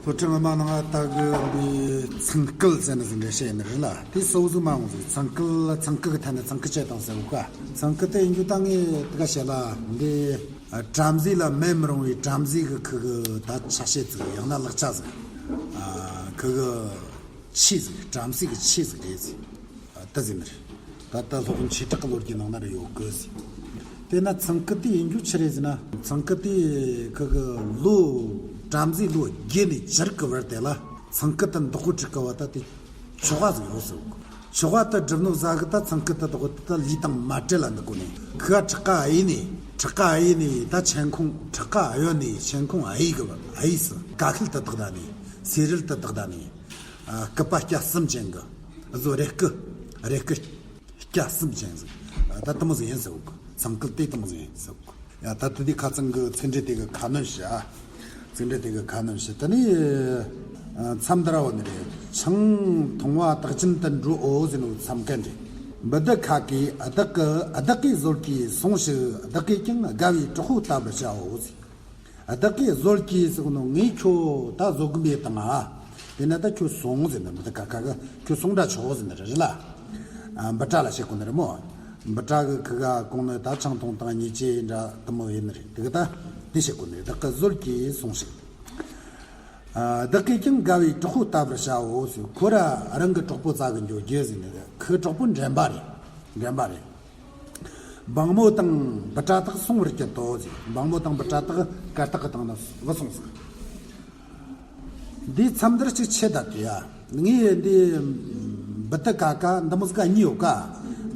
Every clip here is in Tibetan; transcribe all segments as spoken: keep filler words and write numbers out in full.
ཁོ་ཁྲི་ངོ་མ་ནང་ང་ལྟ་གི་འདི་ཚང་སྐུལ་ཟེར་ནི་ཟིག་འདྲ་བཤད་ནི་རེད་ལ། དེ་སོ་ཟུག་མ་འོང་ཟིག་ཚང་སྐུལ་ལ་ཚང་སྐུལ་གི་ཐད་ནས་ཚང་སྐུལ་བྱེད་དང་ཟེར་བ་ཀ། ཚང་སྐུལ་དེ་ཡིན་རྒྱུ་ད་ངས་དེ་ག་བཤད་ལ་འདི། ཨ། བྲམ་ཟེ་ལ་མེད་མི་རུང་བའི་བྲམ་ཟེ་གི་ཁུ་གི་ད་ཆ་ཤས་ཟིག་ཡང་ན་ལག་ཆ་ཟིག་ཨ། ཁུ་གི་ཆས་ཟིག་བྲམ་ཟེ་གི་ཆས་ཟིག་རེད་ཟིག་ཨ། ད་ཟེར་ནི་རེད། ད་ལྟ་སློབ་དཔོན་ཆོས་གྲགས་ཀྱི་ལོ་རྒྱུས་ནང་ན་རེ་ཡོད་གི་ཟེར། དེ་ན་ཚང་སྐུལ་དེ་ཡིན་རྒྱུ་ཆི་རེད་ཟེར་ན། ཚང་སྐུལ་དེ་ཁུ་གི་ལོ། བྲམ་ཟེ་ལོ་བརྒྱད་ནས་བཅུ་དྲུག་གི་བར་དེ་ལ་ཚང་སྐུལ་དེ་འདོགས་གོ་དྲུག་གི་བ་ད་དེ་ཆོ་ག་ཟིག་ཡོད་ཟེར་གོ། ཆོ་ག་དེ་སྒྲུབ་ནོ་ཟ་གི་ད་ཚང་སྐུལ་དེ་འདོགས་གོ་དེ་ད་ལུས་དང་མ་བྲལ་ལ་འདུག་གོ་ནས། ཁུ་ག་ཁྲག་ག་ཨེ་ནས། ཁྲག་ག་ཨེ་ནས་ད་མཆན་ཁུང་། ཁྲག་ག་ཨེ་ཡོད་ནས་མཆན་ཁུང་ཨེ་ཡི་གི་བ་ཨེ་ཡི་སི། ཀ་ཁལ་དེ་དག་ད་ནས། སེ་རིལ་དེ་དག་ད་ནས། ཨ། སྐུད་པ་སྐྱ་གསུམ་ཅན་གི། བཟོ་རེ་སྐུ། རེ་སྐུ་སྐྱ་གསུམ་ཅན་ཟིག་ཨ། ད་དེ་མོ་ཟིག་ཡིན་ཟེར་གོ། ཚང་སྐུལ་དེ་དེ་མོ་ཟིག་ཡིན་ཟེར་གོ། ཡ། ད་དེ་དུས་ཁ་ཚང་གི་ཚིག་འགྲེལ་དེ་གི་ཁ་སྣོན་བྱ། ཚིག་འགྲེལ་དེ་གི་ཁ་སྣོན་བྱ། དེ་ནས། ཨ། མཚམས་འདི་ར་བ་ནི་རེད། ཆང་འཐུང་བ་དག་ཅན་དུ་འགྲོའོ་ཟེར་ནོ་མཚམས་སྐད་རེད། བུ་དི་ཁ་ཀའི་བདག་གི། བདག་གིས་ཟོལ་གྱིས་སོང་ཞིག་བདག་གིས་ཀྱང་དགའ་བའི་གྲོགས་པོ་ལྟ་བུར་བྱའོ་ཟེར། བདག་གིས་ཟོལ་གྱིས་ཟེར་གོ་ནོ། ངས་ཁྱོད་ད་བཟོད་གི་མེད་དང་ཨ། དེ་ན་ད་ཁྱོད་སོང་ཟེར་ནི། བུ་དི་ཁ་ཀ་གིས་ཁྱོད་སོང་འདྲ་ཆོག་ཟེར་ནི་རེད་ལ། ཨ། འབུ་སྐྲ་ལ་བཤད་གོ་ནི་རེད་མོ། འབུ་སྐྲ་གི་ཁུ་ག་གོང་ནི་ད་ཆང་འཐུང་དང་ཉེས་ཅན་འདྲ་དེ་མོ་ཡིན་ནི་རེད། དེ་གི་ད་དེ་བཤད་གོ་ནི་རེད། བདག་གིས་ཟོལ་གྱིས་སོང་ཞིག་ཨ། བདག་གིས་ཀྱང་དགའ་བའི་གྲོགས་པོ་ལྟ་བུར་བྱའོ་ཟེར། ཁོ་ར་རང་གི་གྲོགས་པོ་བཙལ་གི་འགྱོ་རྒྱུ་ཟེར་ནི་རེད། ཁོའི་གྲོགས་པོ་འགྲན་པ་རེད། འགྲན་པ་རེད། འབངས་མོ་དང་འབུ་སྐྲ་དག་སོང་བར་གྱུར་ཏོ་ཟེར། འབངས་མོ་དང་འབུ་སྐྲ་དག་གར་སྟེགས་ཀྱི་སྟེང་ན་བུད་སོང་ཟིག་འདིའི་མཚམས་འདིར་གཅིག་ཆད་ད་གི་ཡ། ངས་འདི་བུ་དི་ཁ་ཀ་འདི་མོ་ཟིག་གཉིས་ཡོད་ཀ།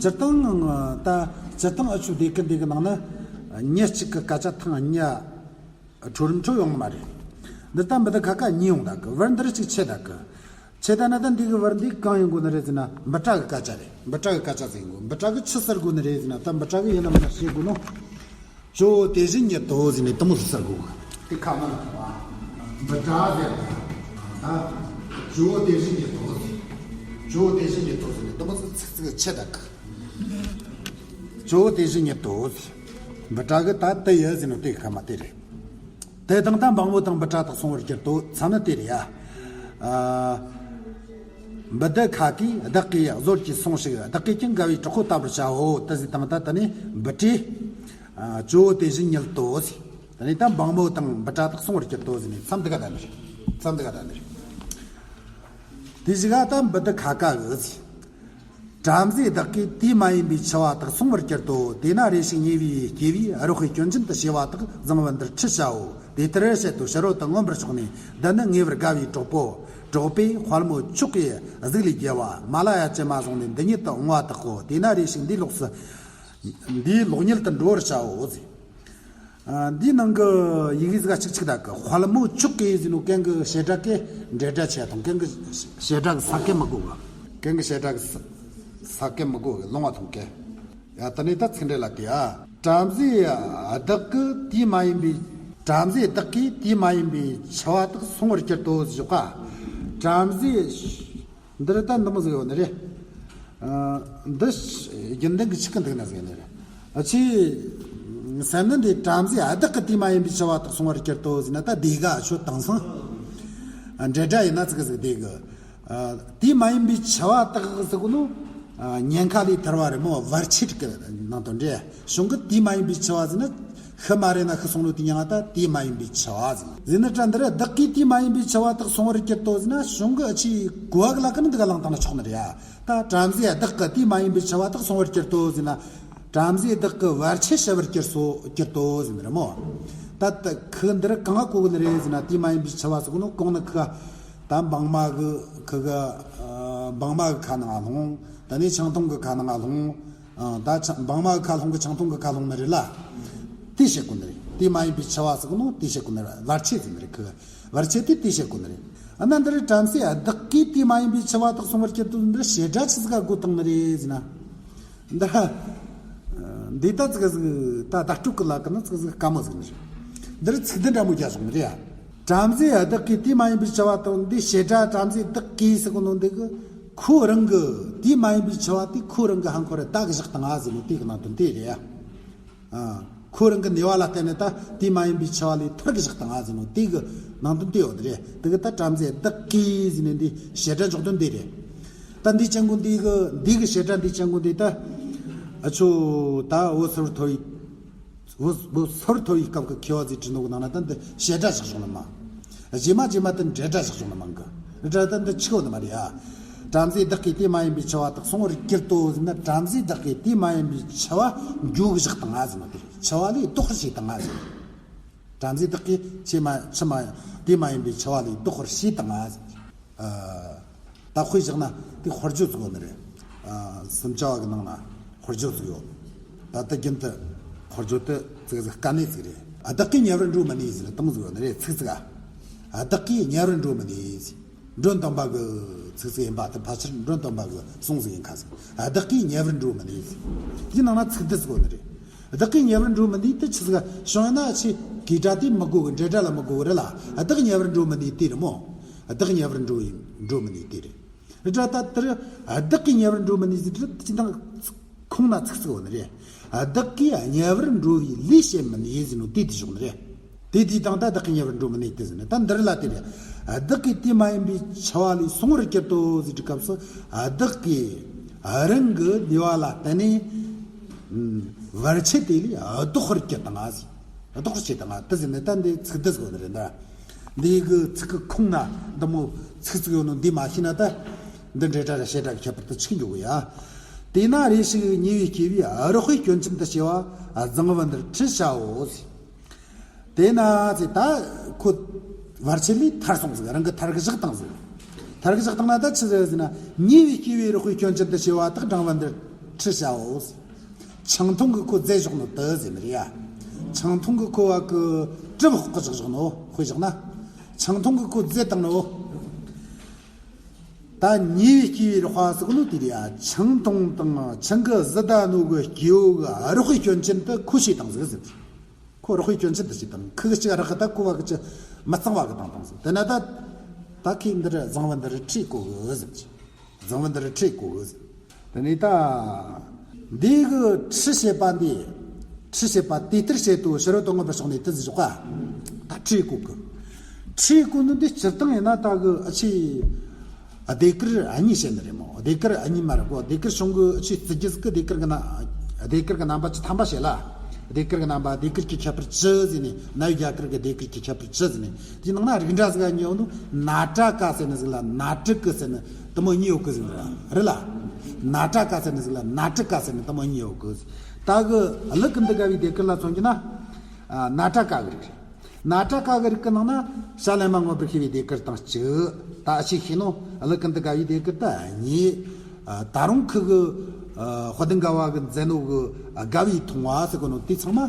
སྤྱིར་བཏང་ད་སྤྱིར་བཏང་ཨ་ཆུ་སྡེ་ཁུལ་འདི་གི་ནང་ན་མྱི་གཅིག་གི་སྐད་ཆ་ཐེངས་གཉིས་འཕྲོ་རིམ་འཕྲོ་ཡོང་ནི་མ་རེད། འདི་ད་བུ་དི་ཁ་ཀ་གཉིས་ཡོང་ད་གི། བར་འདིར་གཅིག་ཆད་ད་གི། ཆད་ད་ན་ད་འདི་གི་བར་འདི་གང་ཡིན་དགོས་ནི་རེད་ཟེར་ན། འབུ་སྐྲ་གི་སྐད་ཆ་རེད། འབུ་སྐྲ་གི་སྐད་ཆ་ཟིག་ཡིན་དགོས། འབུ་སྐྲ་གི་ཆི་ཟེར་དགོས་ནི་རེད་ཟེར་ན། ད་འབུ་སྐྲ་གི་ཡིན་ནམ་ན་བཤད་དགོས་ནོ། ཇོ་བོ་དེ་བཞིན་ཉིད་དོ་ཟེར་ནས་དེ་མོ་ཟིག་ཟེར་དགོས། དེ་ཁ་མ་ལ་འབུ་སྐྲ་ཟེར་ན། ད་ཇོ་བོ་དེ་བཞིན་ཉིད་དོ་ཟེར། ཇོ་བོ་དེ་བཞིན་ཉིད་དོ་ཟེར་ནས་དེ་མོ་ཟིག་ཚིག་ཚིག་ཆད་ད་གི། ཇོ་བོ་དེ་བཞིན་ཉིད་དོ་ཟེར། འབུ་སྐྲ་གི་ད་དེ་ཡི་ཟེར་ནོ་དེ་ཁ་མ་དེ་རེད། དེ་དང་ད་འབངས་མོ་དང་འབུ་སྐྲ་དག་སོང་བར་གྱུར་ཏོ། མཚམས་ནི་དེ་རེད་ཡ། ཨ། བུ་དི་ཁ་ཀའི་བདག་གིས་ཟོལ་གྱིས་སོང་ཞིག་བདག་གིས་ཀྱང་དགའ་བའི་གྲོགས་པོ་ལྟ་བུར་བྱའོ། དེ་ཟེར་དང་ད་དེ་ནས་འབུ་སྐྲའི། ཨ། ཇོ་བོ་དེ་བཞིན་ཉིད་དོ་ཟེར། དེ་ནས་ད་འབངས་མོ་དང་འབུ་སྐྲ་དག་སོང་བར་གྱུར་ཏོ་ཟེར་ནས་མཚམས་འདི་ག་ད་ནི་རེད། མཚམས་འདི་ག་ད་ནི་རེད། དེ་ཞིག་ག་ད་བུ་དི་ཁ་ཀ་གིས་ཟེར། བྲམ་ཟེ་བདག་གིས་དུས་མ་ཡིན་པའི་འཆི་བ་དག་སོང་བར་གྱུར་ཏོ། དེས་ན་རེ་ཞིག་ཉེ་བའི་སྐྱེ་བོས་རོགས་པའི་སྐྱོན་ཅན་དུ་སྐྱེ་བ་དག་བཟང་བ་འདིར་ཁྲིད་བྱའོ། དེ་ལྟར་བཤད་དོ། ཕྱི་རོལ་དུ་མངོན་པར་ཕྱོགས་ནས། འདི་ནི་ངེས་པར་དགའ་བའི་གྲོགས་པོ། གྲོགས་པོས་དཔལ་མོ་མཆོག་གི་གཟུགས་ལས་རྒྱལ་བ་མ་ལ་ཡ་ཅན་མ་བཟུང་ནས་འདི་ཉིད་དུ་འོང་བ་དག་གོ། དེས་ན་རེ་ཞིག་འདིའི་ལོགས་སུ། འདིའི་ལོག་ཉིད་དུ་འགྲོ་བར་བྱའོ་ཟེར། ཨ། འདིའི་ནང་གི་ཡི་གེ་ཟིག་གཅིག་གཅིག་ད་གི། དཔལ་མོ་མཆོག་གི་ཟེར་ནོ་གན་གི་བྱེད་སྒྲ་གི་འབྲེལ་སྒྲ་ཆད་དང་། གན་གི་བྱེད་སྒྲ་གི་ས་ཀན་མི་དགོས་གི། གན་གི་བྱེད་སྒྲ་གི་ས་ས་ཀན་མི་དགོས་གི། ལོང་བ་ཐོང་གི། ཡ། ད་ནི་ད་ཚིག་འགྲེལ་ལ་དེ་ཨ། བྲམ་ཟེ་བདག་གིས་དུས་མ་ཡིན་པའི། བྲམ་ཟེ་བདག་གིས་དུས་མ་ཡིན་པའི་འཆི་བ་དག་སོང་བར་གྱུར་ཏོ་ཟེར་ག། བྲམ་ཟེ། འདིར་ད་འདི་མོ་ཟིག་ཡོད་ནི་རེད། ཨ། འདི་རྒྱུན་ལྡན་གྱི་ཆི་གི་འདུག་ན་ཟིག་ནི་རེད། ཨ། ཆི་ཟེར་ན་འདི་བྲམ་ཟེ་བདག་གིས་དུས་མ་ཡིན་པའི་འཆི་བ་དག་སོང་བར་གྱུར་ཏོ་ཟེར་ན། ད་དེ་ག་ཆོ་དེང་སང་། ཨ། འབྲེལ་སྒྲ་ཡིན་ན་ཙི་གི་ཟིག་དེ་གི། ཨ། དུས་མ་ཡིན་པའི་འཆི་བ་དག་ཟེར་གོ་ནོ། ཨ། ཉེན་ཁ་ལས་ཐར་བ་རེད་མོ། བར་ཆད་གི་ནང་དོན་རེད། གཞུང་གི་དུས་མ་ཡིན་པའི་འཆི་བ་ཟེར་ན། ཤི་མ་རེད་ན་ཤི་སོང་ལོ་དེ་མྱིང་ང་ད་དུས་མ་ཡིན་པའི་འཆི་བ་ཟེར། ཟེར་ནི་དྲ་འདི་ར་བདག་གིས་དུས་མ་ཡིན་པའི་འཆི་བ་དག་སོང་བར་གྱུར་ཏོ་ཟེར་ན། གཞུང་གི་ཨ་ཆི་གོ་བ་གི་ལ་ཀ་ནི་འདི་ག་བླངས་བཏང་ན་ཆོག་ནི་རེད་ཡ། ད་བྲམ་ཟེ་བདག་གིས་དུས་མ་ཡིན་པའི་འཆི་བ་དག་སོང་བར་གྱུར་ཏོ་ཟེར་ན། བྲམ་ཟེ་བདག་གིས་བར་ཆད་བྱ་བར་གྱུར་སོ། གྱུར་ཏོ་ཟེར་ནི་རེད་མོ། ད་ད་ཁུ་འདི་ར་གང་ག་གོ་གི་ནི་རེད་ཟེར་ན། དུས་མ་ཡིན་པའི་འཆི་བ་ཟེར་གོ་ནོ་གོང་ནི་ཁུ་ག། ད་འབངས་མ་གི་ཁུ་ག། ཨ། འབངས་མ་གི་ཁ་ནང་ང་ལྷུང་། ད་ནི་ཆང་འཐུང་གི་ཁ་ནང་ང་ལྷུང་། ཨ། ད་ཆ་འབངས་མ་གི་ཁ་ལྷུང་གི་ཆང་འཐུང་གི་ཁ་ལྷུང་ནི་རེད་ལ། དེ་བཤད་གོ་ནི་རེད། དུས་མ་ཡིན་པའི་འཆི་བ་ཟེར་གོ་ནོ་དེ་བཤད་གོ་ནི་རེད། བར་ཆད་ཟེར་ནི་རེད། ཁུ་བར་ཆད་དེ་དེ་བཤད་གོ་ནི་རེད། ཨ་ན་འདི་རེད། བྲམ་ཟེ་བདག་གིས་དུས་མ་ཡིན་པའི་འཆི་བ་དག་སོང་བར་གྱུར་ཏོ་འདི་བྱེད་སྒྲ་ཆི་ཟིག་ག་གོ་བཏང་ནི་རེད་ཟེར་ན། འདི་འདི་ད་ཙི་ག་ཟིག་ད་བརྡ་སྤྲོད་གི་ལ་ཀ་ན་ཙི་ག་ཟིག་དཀའ་མོ་ཟིག་ནི་རེད། འདི་རེད། ཚིག་དོན་འདྲ་མོ་རྒྱག་སོང་ནི་རེད་ཡ། བྲམ་ཟེ་བདག་གིས་དུས་མ་ཡིན་པའི་འཆི་བ་དང་། འདི་བྱེད་སྒྲ་བྲམ་ཟེ་བདག་གིས་ཟེར་གོ་ནོ་འདི་གི་ཁོ་རང་གི་དུས་མ་ཡིན་པའི་འཆི་བ་དེ་ཁོ་རང་གི་ཧང་ཁོ་ར་བདག་གིས་བཞག་བཏང་ང་ཟེར་ནོ་དེ་གི་ནང་དོན་དེ་རེད་ཡ། ཨ། ཁོ་རང་གི་ནུས་པ་ལ་བརྟེན་ནས་ད་དུས་མ་ཡིན་པའི་འཆི་བ་ལས་ཐར་གི་བཞག་བཏང་ང་ཟེར་ནོ་དེ་གི་ནང་དོན་དེ་ཡོད་རེད། དེ་གི་ད་བྲམ་ཟེ་བདག་གིས་ཟེར་ནས་འདི་བྱེད་སྒྲ་འཇོག་དོན་དེ་རེད། ད་འདི་ཅན་གོ་འདི་གི་འདི་གི་བྱེད་སྒྲ་འདི་ཅན་གོ་འདི་ད་ཨ་ཆོ་ད་འོད་ཟེར་ཐོ་ཡི་འོད་འོད་ཟེར་ཐོ་ཡི་སྐབས་ཀྱི་མཁས་པ་ཟིག་བྲིས་ནོ་གི་ནང་ན་ད་འདི་བྱེད་སྒྲ་བཞག་བྱུང་ནི་མ། རྗེས་མ་རྗེས་མ་དེ་འབྲེལ་སྒྲ་བཞག་བྱུང་ནི་མང་གི། འབྲེལ་སྒྲ་དེ་འདི་ཆི་གོ་ནི་མ་རེད་ཡ། བྲམ་ཟེ་བདག་གིས་དུས་མ་ཡིན་པའི་འཆི་བ་དག་སོང་བར་གྱུར་ཏོ་ཟེར་ན། བྲམ་ཟེ་བདག་གིས་དུས་མ་ཡིན་པའི་འཆི་བ་འགྱོ་གི་བཞག་བཏང་ང་ཟེར་ནོ་དེ་རེད། འཆི་བ་ལས་ལྡོག་པར་བྱས་བཏང་ང་ཟེར། བྲམ་ཟེ་བདག་གིས་ཆི་མ་ཆི་མ་དུས་མ་ཡིན་པའི་འཆི་བ་ལས་ལྡོག་པར་བྱས་བཏང་ང་ཟེར། ཨ། ད་དཔེ་བཞག་ན་དེ་དཔེར་བརྗོད་ཟིག་ཡོད་ནི་རེད། ཨ། སུམ་ཅུ་པ་གི་ནང་ན་དཔེར་བརྗོད་ཟིག་ཡོད། ད་ལྟ་རྒྱུན་དུ་དཔེར་བརྗོད་དེ་ཙིག་ཟིག་དཀའ་གནད་ཟིག་རེད། ཨ། བདག་གིས་ཉེ་བར་འགྲོ་མི་ནུས་ཟེར་ནས་དེ་མོ་ཟིག་ཡོད་ནི་རེད། ཚིག་ཚིག་ག་བདག་གིས་ཉེ་བར་འགྲོ་མི་ནུས་ཟེར། མགྲོན་དམ་པ་གི་ཚིག་ཚིག་ཡིན་པ་དེ་ཕལ་ཆེར་མགྲོན་དམ་པ་གི་གསུང་ཟིག་ཡིན་ཁ་ཟིག་ཨ། བདག་གིས་ཉེ་བར་འགྲོ་མི་ནུས་ཟེར། དེའི་ནང་ན་ཚིག་འདི་ཟིག་ཡོད་ནི་རེད། བདག་གིས་ཉེ་བར་འགྲོ་མི་ནུས་དེ་ཆི་ཟིག་བྱུང་ཡོད་ན་ཆི་གི་སྒྲ་དེ་མི་དགོས་གི། འབྲེལ་སྒྲ་ལ་མི་དགོས་གི་རེད་ལ། བདག་ཉེ་བར་འགྲོ་མི་ནུས་དེ་རེད་མོ། བདག་ཉེ་བར་འགྲོ་ཡིན་འགྲོ་མི་ནུས་དེ་རེད། རེད་དྲ་ད་དེར་བདག་གིས་ཉེ་བར་འགྲོ་མི་ནུས་ཟེར་དུས་ཅི་དང་ཁུངས་ན་ཚིག་ཚིག་ཡོད་ནི་རེད། བདག་གིས་ཉེ་བར་འགྲོ་བའི་ལས་བྱེད་མི་ནུས་ཟེར་ནོ་དེ་དེ་བཞག་ནི་རེད། དེ་དེ་དང་ད་བདག་གིས་ཉེ་བར་འགྲོ་མི་ནུས་དེ་ཟེར་ནི་ད་འདིར་ལ་དེ་རེད། བདག་གིས་དུས་མ་ཡིན་པའི་འཆི་བ་ལས་སོང་བར་གྱུར་ཏོ་ཟེར་དུས་སྐབས་སུ་བདག་གིས་རང་གི་ནུས་པ་ལ་བརྟེན་ནས་བར་ཆད་དེ་ལས་ལྡོག་པར་གྱུར་བཏང་ང་ཟེར། ལྡོག་པར་བྱེད་བཏང་ང་དེ་ཟེར་ནི་ད་འདི་ཚིག་འདི་ཟེར་ནི་རེད་ད། འདི་གི་ཚིག་གི་ཁུངས་ན་འདི་མོ་ཚིག་ཚིག་ཡོད་ནོ་འདི་མ་ཤེས་ན་ད། འདི་འབྲེལ་སྒྲ་ར་བྱེད་སྒྲ་གི་ཁྱད་པར་དུ་ཆིག་འགྱོ་གི་ཡ། དེས་ན་རེ་ཞིག་ཉེ་བའི་སྐྱེ་བོས་རོགས་པའི་སྐྱོན་ཅན་དུ་སྐྱེ་བ་བཟང་བ་འདིར་ཁྲིད་བྱའོ་ཟེར། དེས་ན་ཟེར་ད་ཁོ་བར་ཆད་ལས་ཐར་སོང་ཟིག་རང་གི་ཐར་གི་བཞག་བཏང་ཟིག་ཐར་གི་བཞག་བཏང་ན་ད་ཆི་ཟེར་ཟེར་ན། ཉེ་བའི་སྐྱེ་བོས་རོགས་པའི་སྐྱོན་ཅན་དུ་སྐྱེ་བ་དག་བཟང་བ་འདིར་ཁྲིད་བྱའོ་ཟེར། ཆང་འཐུང་གི་ཁོ་རྫས་བཞག་ནོ་དེ་ཟེར་ནི་རེད་ཡ། ཆང་འཐུང་གི་ཁོ་བ་གི་གྲིབ་ཕོག་གི་བཞག་བཞག་ནོ་དཔེ་བཞག་ན། ཆང་འཐུང་གི་ཁོ་རྫས་བཏང་ནོ། ད་ཉེ་བའི་སྐྱེ་བོས་རོགས་པ་ཟེར་གོ་ནོ་དེ་རེད་ཡ། ཆང་འཐུང་དང་ཆང་གི་ཟི་ད་ནོ་གི་སྐྱེ་བོ་གི་རོགས་པའི་སྐྱོན་ཅན་དུ་ཁོ་བྱས་བཏང་ཟིག་ཟེར། ཁོ་རོགས་པའི་སྐྱོན་ཅན་དུ་བྱས་བཏང་། ཁོ་གི་གཅིག་རག་གི་ད་ཁོ་བ་གི་ཅི་མི་གཙང་བ་གི་བཏང་བཏང་ཟིག་དེ་ན་ད་ད་ཁོས་འདིར་བཟང་བ་འདིར་ཁྲིད་གོ་གི་ཟེར། བཟང་བ་འདིར་ཁྲིད་གོ་གི་ཟེར། དེ་ནས་ད་འདི་གི་ཁྲིད་བྱེད་པ་འདི། ཁྲིད་བྱེད་པ་དེ་ལྟར་བྱེད་དོ། ཕྱི་རོལ་དུ་མངོན་པར་ཕྱོགས་ནས་དེ་ཟེར་ཞོག་ག་ད་ཁྲིད་གོ་གི། ཁྲིད་གོ་ནི་འདི་སྤྱིར་བཏང་ཡིན་ན་ད་གི་ཨ་ཆི། ཟློས་གར་གཉིས་བྱེད་ནི་རེད་མོ། ཟློས་གར་གཉིས་མ་རེད་གོ། ཟློས་གར་གཞུང་གི་ཆོས་བརྩི་རྒྱུ་ཟིག་གི་ཟློས་གར་གི་ན། ཟློས་གར་གི་རྣམ་པ་བཅུ་ཐམ་པ་བྱེད་ལ། ཟློས་གར་གི་རྣམ་པ་ཟློས་གར་གྱི་ཁྱད་པར་བཅུ་ཟེར་ནས་གནའ་བོའི་རྒྱ་གར་གི་ཟློས་གར་གྱི་ཁྱད་པར་བཅུ་ཟེར་ནས་དེའི་ནང་ན་རིགས་འདྲ་ཟིག་གཉིས་ཡོད་ནོ། ན་ཏྲ་ཀ་ཟེར་ནི་ཟིག་ལ་ན་ཏྲི་ཀི་ཟེར་ནི་དེ་མོ་གཉིས་ཡོད་གི་ཟེར་ནི་རེད་ལ། ན་ཏྲ་ཀ་ཟེར་ནི་ཟིག་ལ་ན་ཏྲི་ཀ་ཟེར་ནི་དེ་མོ་གཉིས་ཡོད་གི་ཟེར། ད་གི་གླུ་ཀུན་ཏུ་དགའ་བའི་ཟློས་གར་ལ་མཚོན་རྒྱུ་ན། ན་ཏྲ་ཀ་གི་རིགས་རེད། ན་ཏྲ་ཀ་གི་རིགས་ཀྱི་ནང་ན་བྱ་ལེན་པ་མངོན་པར་ཤེས་པའི་ཟློས་གར་དང་གཅིག་ད་ཨ་ཆི་ཤེས་ནོ། གླུ་ཀུན་ཏུ་དགའ་བའི་ཟློས་གར་དང་གཉིས། ད་རུང་ཁུ་གི་དཔལ་ལྡན་དགའ་བ་གི་མཛད་ནོ་གི་དགའ་བའི་མཐོང་བ་ཟེར་གོ་ནོ་དེ་ཚང་མ་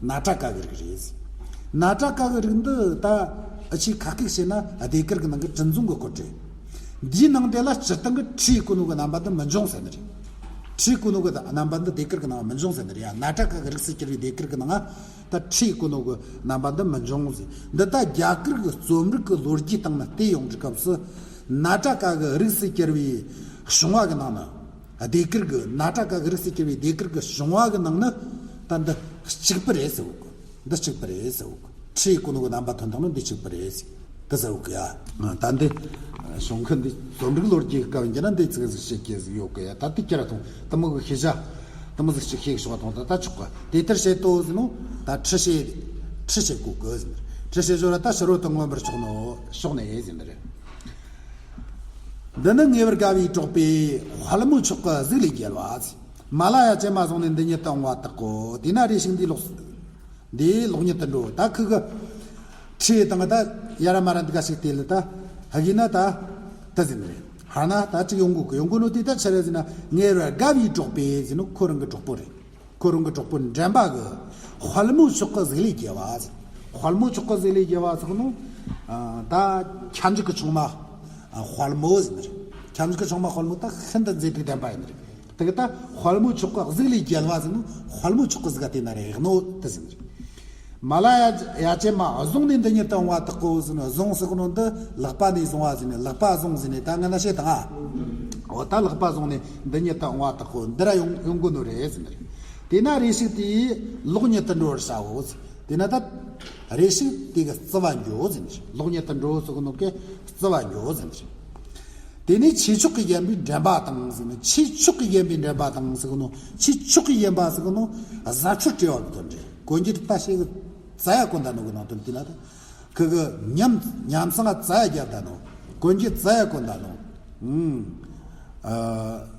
ན་ཏྲ་ཀ་གི་རིགས་རེད། ན་ཏྲ་ཀ་གི་རིགས་འདི་ད་ཨ་ཆི་ཁ་སྐད་བྱས་ན་ཟློས་གར་གི་ནང་གི་གྲུ་འཛིན་གི་སྐོར་རེད། འདིའི་ནང་དེ་ལ་སྤྱིར་བཏང་གི་ཁྲིད་གོ་ནོ་གི་རྣམ་པ་འདི་མི་འབྱུང་ཟེར་ནི་རེད། ཁྲིད་གོ་ནོ་གི་རྣམ་པ་འདི་ཟློས་གར་གི་ནང་མི་འབྱུང་ཟེར་ནི་རེད་ཡ། ན་ཏྲ་ཀ་གི་རིགས་སུ་གྱུར་པའི་ཟློས་གར་གི་ནང་ད་ཁྲིད་གོ་ནོ་གི་རྣམ་པ་འདི་མི་འབྱུང་ཟེར། འདི་ད་རྒྱ་གར་གི་རྩོམ་རིག་གི་ལོ་རྒྱུས་སྟེང་ན་བལྟས་ཡོང་དུས་སྐབས་སུ། ན་ཏྲ་ཀ་གི་རིགས་སུ་གྱུར་པའི་བྱུང་བ་གི་ནང་ན། ཟློས་གར་གི་ན་ཏྲ་ཀ་གི་རིགས་སུ་གྱུར་པའི་ཟློས་གར་གི་བྱུང་བ་གི་ནང་ན་ད་འདི་གཅིག་པུ་རེད་ཟེར་བོ་གི། འདི་གཅིག་པུ་རེད་ཟེར་བོ་གི། ཁྲིད་གོ་ནོ་གི་རྣམ་པ་ཐོན་ཐང་ནི་འདི་གཅིག་པུ་རེད་ཟེར། དེ་ཟེར་བོ་གི་ཡ། ད་འདི་གཞུང་གི་འདི་རྩོམ་རིག་ལོ་རྒྱུས་སྐབས་ཡིན་གྱི་ན་འདི་ཚིག་ཟིག་བཤད་ཀྱི་ཟིག་ཡོད་གི་ཡ། ད་འདི་ཁྱེད་ར་ཐོང་དེ་མོ་གི་ཤེས་བྱ་དེ་མོ་ཟིག་ཅིག་ཤེས་ཤོག་ཐོང་ད་ད་ཆོག་གི། དེ་ལྟར་བྱེད་དོ་ཟེར་ནོ། ད་ཁྲིད་བྱེད་ཁྲིད་བྱེད་གོ་གི་ཟེར། ཁྲིད་བྱེད་ཞོར་ལ་ད་ཕྱི་རོལ་དུ་མངོན་པར་ཕྱོགས་ནོ་ཕྱོགས་ནས་ཟེར་འདི་རེད། འདི་ནི་ངེས་པར་དགའ་བའི་གྲོགས་པོས་དཔལ་མོའི་མཆོག་གི་གཟུགས་ལས་རྒྱལ་བ་ཟེར། མ་ལ་ཡ་ཅན་མ་བཟུང་ནས་འདི་ཉིད་དུ་འོང་བ་དག་གོ། དེས་ན་རེ་ཞིག་འདིའི་ལོག་འདིའི་ལོག་ཉིད་དུ་འགྲོ། ད་ཁུ་གི་ཁྲིད་དང་ད་ཡ་ར་མ་ར་འདི་ག་ཞིག་དེ་ལ་ད་ཧ་གི་ན་ད་ད་ཟིན་རེད། ཧ་ན་ད་ཅིག་ཡོང་གོ་གི། ཡོང་གོ་ནོ་དེ་ད་ཆི་རེད་ཟེར་ན། ངེས་པར་དགའ་བའི་གྲོགས་པོས་ཟེར་ནོ་ཁོ་རང་གི་གྲོགས་པོ་རེད། ཁོ་རང་གི་གྲོགས་པོ་འདྲེན་པ་གི་དཔལ་མོའི་མཆོག་གི་གཟུགས་ལས་རྒྱལ་བ་ཟེར། དཔལ་མོའི་མཆོག་གི་གཟུགས་ལས་རྒྱལ་བ་ཟེར་ནོ། ད་ཁྱབ་འཇུག་གི་ཆུང་མ་དཔལ་མོ་ཟེར་ནི་རེད། ཁྱབ་འཇུག་གི་ཆུང་མ་དཔལ་མོ་ད་ཤིན་ཏུ་མཛེས་སྡུག་ལྡན་པ་ཡིན་ནི་རེད། དེ་གི་ད་དཔལ་མོའི་མཆོག་གི་གཟུགས་ལས་རྒྱལ་བ་ཟེར་ནོ་དཔལ་མོའི་མཆོག་གི་གཟུགས་ཀ་དེ་ན་རེ་ཡག་ནོ་དེ་ཟེར་ནི་རེད། མ་ལ་ཡ་ཡ་ཅན་མ་བཟུང་ནས་འདི་ཉིད་དུ་འོང་བ་དག་གོ་ཟེར་ནོ། བཟུང་ཟེར་ནོ་འདི་ལག་པ་ནས་བཟུང་བ་ཟེར་ནས། ལག་པ་བཟུང་ཟེར་ནས་ད་ང་ན་བཤད་དང་ཨ། འོ་ད་ལག་པ་བཟུང་ནས་འདི་ཉིད་དུ་འོང་བ་དག་གོ། འདི་ར་ཡོང་ཡོང་གོ་ནོ་རེད་ཟེར་ནི་རེད། དེས་ན་རེ་ཞིག་དེས་ལོག་ཉིད་དུ་འགྲོ་བར་བྱའོ། དེས་ན་ད་རེ་ཞིག་དེ་གི་རྩི་བ་འགྱོ་ཟེར་ནི་རེད། ལོག་ཉིད་དུ་འགྲོ་ཟེར་གི་ནོ་གི་རྩི་བ་འགྱོ་ཟེར་ནི་རེད། དེ་ནས་ཆོས་མཆོག་གི་བཞེན་པའི་འདྲེན་པ་དང་ཟེར་ནི། ཆོས་མཆོག་གི་བཞེན་པའི་འདྲེན་པ་དང་ཟེར་གི་ནོ། ཆོས་མཆོག་གི་བཞེན་པ་ཟེར་གི་ནོ་གཟབ་མཆོར་སྤྲས་པ་གི་དོན་རེད། གོན་རྒྱུ་ད་ཞེ་གི་རྩ་ཡ་གོན་ད་ནོ་གི་ནང་དོན་དེ་ལ་ད། ཁུ་གི་ཉམས་ཉམས་སང་རྩ་ཡ་རྒྱབ་ད་ནོ། གོན་རྒྱུ་རྩ་ཡ་གོན་ད་ནོ། ཨུམ། ཨ།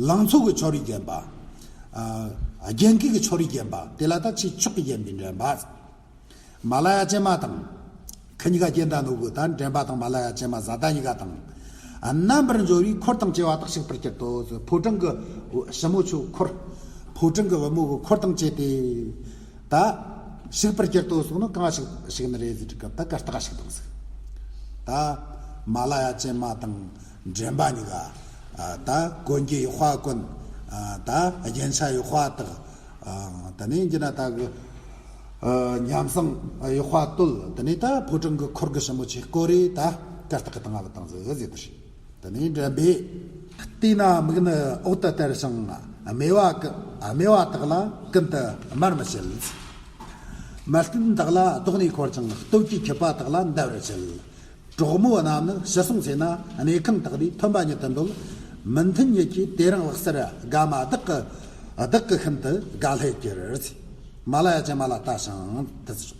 ལང་ཚོ་གི་ཆོ་རིགས་བརྒྱན་པ། ཨ། རྒྱན་གོས་གི་ཆོ་རིགས་བརྒྱན་པ། དེ་ལ་ད་ཆོས་མཆོག་གི་བཞེན་པའི་འདྲེན་པ། མ་ལ་ཡ་ཅན་མ་དང་། ཁུ་གཉིས་ཀ་བརྒྱན་ད་ནོ་གི་ད་འདྲེན་པ་དང་མ་ལ་ཡ་ཅན་མ་བཟའ་ཟླ་གཉིས་ཀ་དང་། རྣམ་པར་འཇོ་བའི་འཁོར་དང་བཅས་པ་དག་ཞིག་པར་གྱུར་ཏོ། ཕོ་བྲང་གི་ཞི་མོ་ཆོ་འཁོར། ཕོ་བྲང་གི་བུ་མོ་གི་འཁོར་དང་བཅས་ཏེ། ད་ཞིག་པར་གྱུར་ཏོ་ཟེར་ནོ་གང་ཞིག་ཞིག་ནི་རེད་ཟེར་སྐབས་ད་གར་སྟེགས་ཞིག་དང་ཟིག་ད་མ་ལ་ཡ་ཅན་མ་དང་འདྲེན་པ་གཉིས་ཀ་ཨ། ད་གོན་རྒྱུ་ཡག་པ་གོན། ཨ། ད་རྒྱན་ཆ་ཡག་པ་དག་ཨ། དེ་ནས་འགྱོ་ན་ད་གི་ཨ། ཉམས་སང་ཡག་པ་བཏོལ། དེ་ནས་ད་ཕོ་བྲང་གི་འཁོར་གི་ཞི་མོ་ཆོ་སྐོར་རེ་ད་གར་སྟེགས་གི་སྟེང་ང་བུད་བཏང་ཟིག་ཟེར་དུ་ཞིག་དེ་ནས་འདྲེན་པས། བལྟས་ན་མིག་ནི་འོག་ཏུ་དར་ཞིང་། སྨེ་བ་ཀུན་སྨེ་བ་དག་ལ་ཀུན་ཏུ་དམར་མི་བྱེད། མལ་སྟན་དག་ལ་རྡོག་ནས་འཁོར་ཅིང་། སྟོད་ཀྱི་ཁྱི་པ་དག་ལ་འདར་བར་བྱེད། གྲོག་མོ་རྣམས་ནི་ཕྱི་སོང་ཚེ་ན། གནས་ཁང་དག་ལས་ཐོན་པ་ཉིད་དུ་འདོད། མི་མཐུན་ཉིད་ཀྱིས་དེ་རིང་བག་གསར་དགའ་མ་བདག་གི། བདག་གི་ཤིན་ཏུ་དགའ་ལྷད་གྱུར། མ་ལ་ཡ་ཅན་མ་ལ་ལྟ་ཞིང་དུ་ཟེར།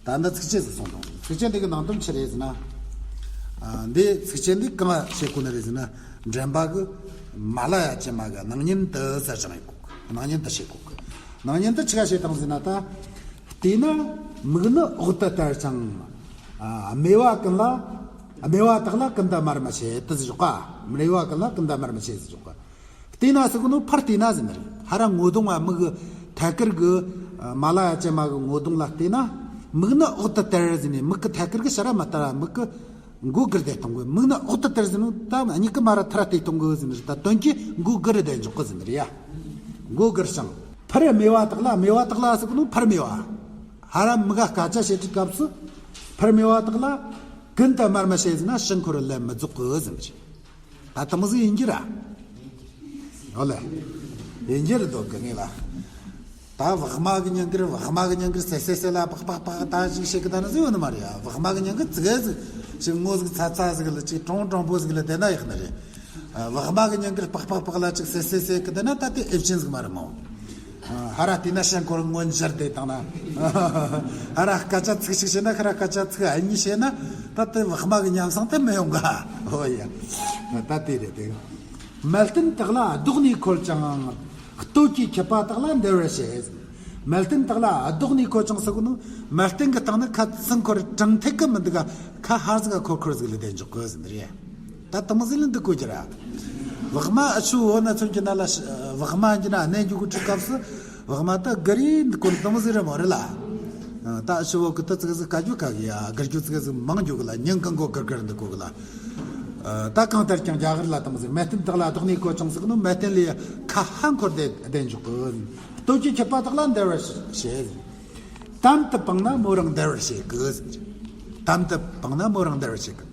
ད་འདི་ཚིགས་བཅད་ཟིག་གསུངས་དང་། ཚིགས་བཅད་འདི་གི་ནང་དོན་ཆི་རེད་ཟེར་ན། ཨ། འདི་ཚིགས་བཅད་འདི་གང་བཤད་གོ་ནི་རེད་ཟེར་ན། འདྲེན་པ་གི་མ་ལ་ཡ་ཅན་མ་གི་སྣང་བརྙན་དུ་ཟེར་བྱུང་ཡོད་གོ། སྣང་བརྙན་དུ་བཤད་གོ་གི། སྣང་བརྙན་དུ་ཆི་ག་བཤད་དང་ཟེར་ན་ད། བལྟས་ན་མིག་ནི་འོག་ཏུ་དར་ཞིང་། ཨ། སྨེ་བ་ཀུན་ལ། སྨེ་བ་དག་ལ་ཀུན་ཏུ་དམར་མི་བྱེད་དུ་ཟེར་གོ། སྨེ་བ་ཀུན་ལ་ཀུན་ཏུ་དམར་མི་བྱེད་ཟེར་གོ། བལྟས་ན་ཟེར་གོ་ནོ་ཕར་བལྟས་ན་ཟེར་ནི་རེད། ཧ་ར་ངོ་གདོང་བ་མིག་གི་ཐད་ཀར་གི་མ་ལ་ཡ་ཅན་མ་གི་ངོ་གདོང་ལ་བལྟས་ན། མིག་ནི་འོག་ཏུ་དར་ཟེར་ནི་མིག་གི་ཐད་ཀར་གི་ཕྱི་ར་མ་དར་བ། མིག་གི་མགོ་སྒུར་ཏེ་གཏོང་གི། མིག་ནི་འོག་ཏུ་དར་ཟེར་ནོ་ད་མིག་གི་མ་ར་ཐར་ཏེ་གཏོང་གི་ཟེར་ནི་རེད། ད་དོན་གྱིས་མགོ་སྒུར་ཏེ་འཇོག་གི་ཟེར་ནི་རེད་ཡ། མགོ་སྒུར་ཞིང་། ཕར་སྨེ་བ་དག་ལ། སྨེ་བ་དག་ལ་ཟེར་གོ་ནོ་ཕར་སྨེ་བ། ཧ་ར་མིག་ག་སྐད་ཆ་བཤད་དུས་སྐབས་སུ། ཕར་སྨེ་བ་དག་ལ་ཀུན་ཏུ་དམར་མི་བྱེད་ཟེར་ན་ཕྱིར་འཁོར་ལ་མི་རྫོགས་གི་ཟེར་ནི་རེད། ད་དེ་མོ་ཟིག་ཡིན་རྒྱུ་ར། ཨོ་ལེ། ཡིན་རྒྱུ་རེད་འདུག་གི་ངེས་ལ། ད་བག་མ་གི་ཉིན་དཀར། བག་མ་གི་ཉིན་དཀར་སེ་སེ་སེ་ལ་པག་པག་པག་ད་ཅིག་བཤད་གི་ད་ནི་ཟིག་ཡོད་ནི་མ་རེད་ཡ། བག་མ་གི་ཉིན་དཀར་ཙི་གེ་ཟིག་ཅིག་ངོ་ཟིག་ཚ་ཚ་ཟིག་ལ་ཅིག་གྲོང་གྲོང་པོ་ཟིག་ལ་བསྡད་ན་ཡག་ནི་རེད། ཨ། བག་མ་གི་ཉིན་དཀར་པག་པག་པག་ལ་ཅིག་སེ་སེ་སེ་གི་བསྡད་ན་ད་དེ་ཨེབ་ཆེན་ཟིག་མ་རེད་མོ། ཧ་ར་བལྟས་ན་ཕྱིར་འཁོར་མངོན་གྱུར་དེ་དང་ན། ཧ་ར་སྐད་ཆ་ཚིག་གཅིག་བཤད་ན། ཧ་ར་སྐད་ཆ་ཚིག་གཉིས་བཤད་ན། ད་དེ་བག་མ་གི་ཉམས་སང་དེ་མི་ཡོང་ག། ཨོ་ཡ། ད་དེ་རེད་དེ། མལ་སྟན་དག་ལ་རྡོག་ནས་འཁོར་ཅིང་། སྟོད་ཀྱི་ཁྱི་པ་དག་ལ་འདར་བར་བྱེད། མལ་སྟན་དག་ལ་རྡོག་ནས་འཁོར་ཅིང་ཟེར་གོ་ནོ། མལ་སྟན་གི་སྟེང་ནི་ཁ་ཚིག་འཁོར་གྲང་ཐད་གི་མི་འདུག་ག། ཁ་ཧར་ཟིག་ག་འཁོར་འཁོར་ཟིག་ལ་བསྡད་འཇོག་གི་ཟེར་ནི་རེད། ད་དེ་མོ་ཟིག་ལ་འདུག་གོ་རྒྱུ་ར། བག་མ་ཨ་ཆུ་འོ་ན་ཚོན་གྱི་ན་ལ་ཤ། བག་མ་གྱི་ན་གནས་འགྱུ་གི་ཁྲི་སྐབས་སུ། བག་མ་ད་ག་རེ་འདུག་གོ་དེ་མོ་ཟིག་རེད་མོ་རེད་ལ། ད་ཨ་ཆུ་འོ་གི་ད་ཙི་གེ་ཟིག་དཀའ་རྒྱུ་དཀའ་གི་ཡ། སྒུར་རྒྱུ་ཙི་གེ་ཟིག་མང་རྒྱུ་གི་ལ། ཉིན་གང་གོ་གུར་གུར་འདུག་གོ་གི་ལ། ད་གང་ལྟར་ཀྱང་རྒྱ་གར་ལ་དེ་མོ་ཟིག་མལ་སྟན་དག་ལ་རྡོག་ནས་འཁོར་ཅིང་ཟེར་གོ་ནོ། མལ་སྟན་ལས་ཁ་ཧར་འཁོར་ཏེ་བསྡད་འཇོག་གི། སྟོད་ཀྱི་ཁྱི་པ་དག་ལ་འདར་བར་བྱེད། དམ་དུ་བཏང་ན་མོ་རང་འདར་བར་བྱེད་གི། དམ་དུ་བཏང་ན་མོ་རང་འདར་བར་བྱེད་གི།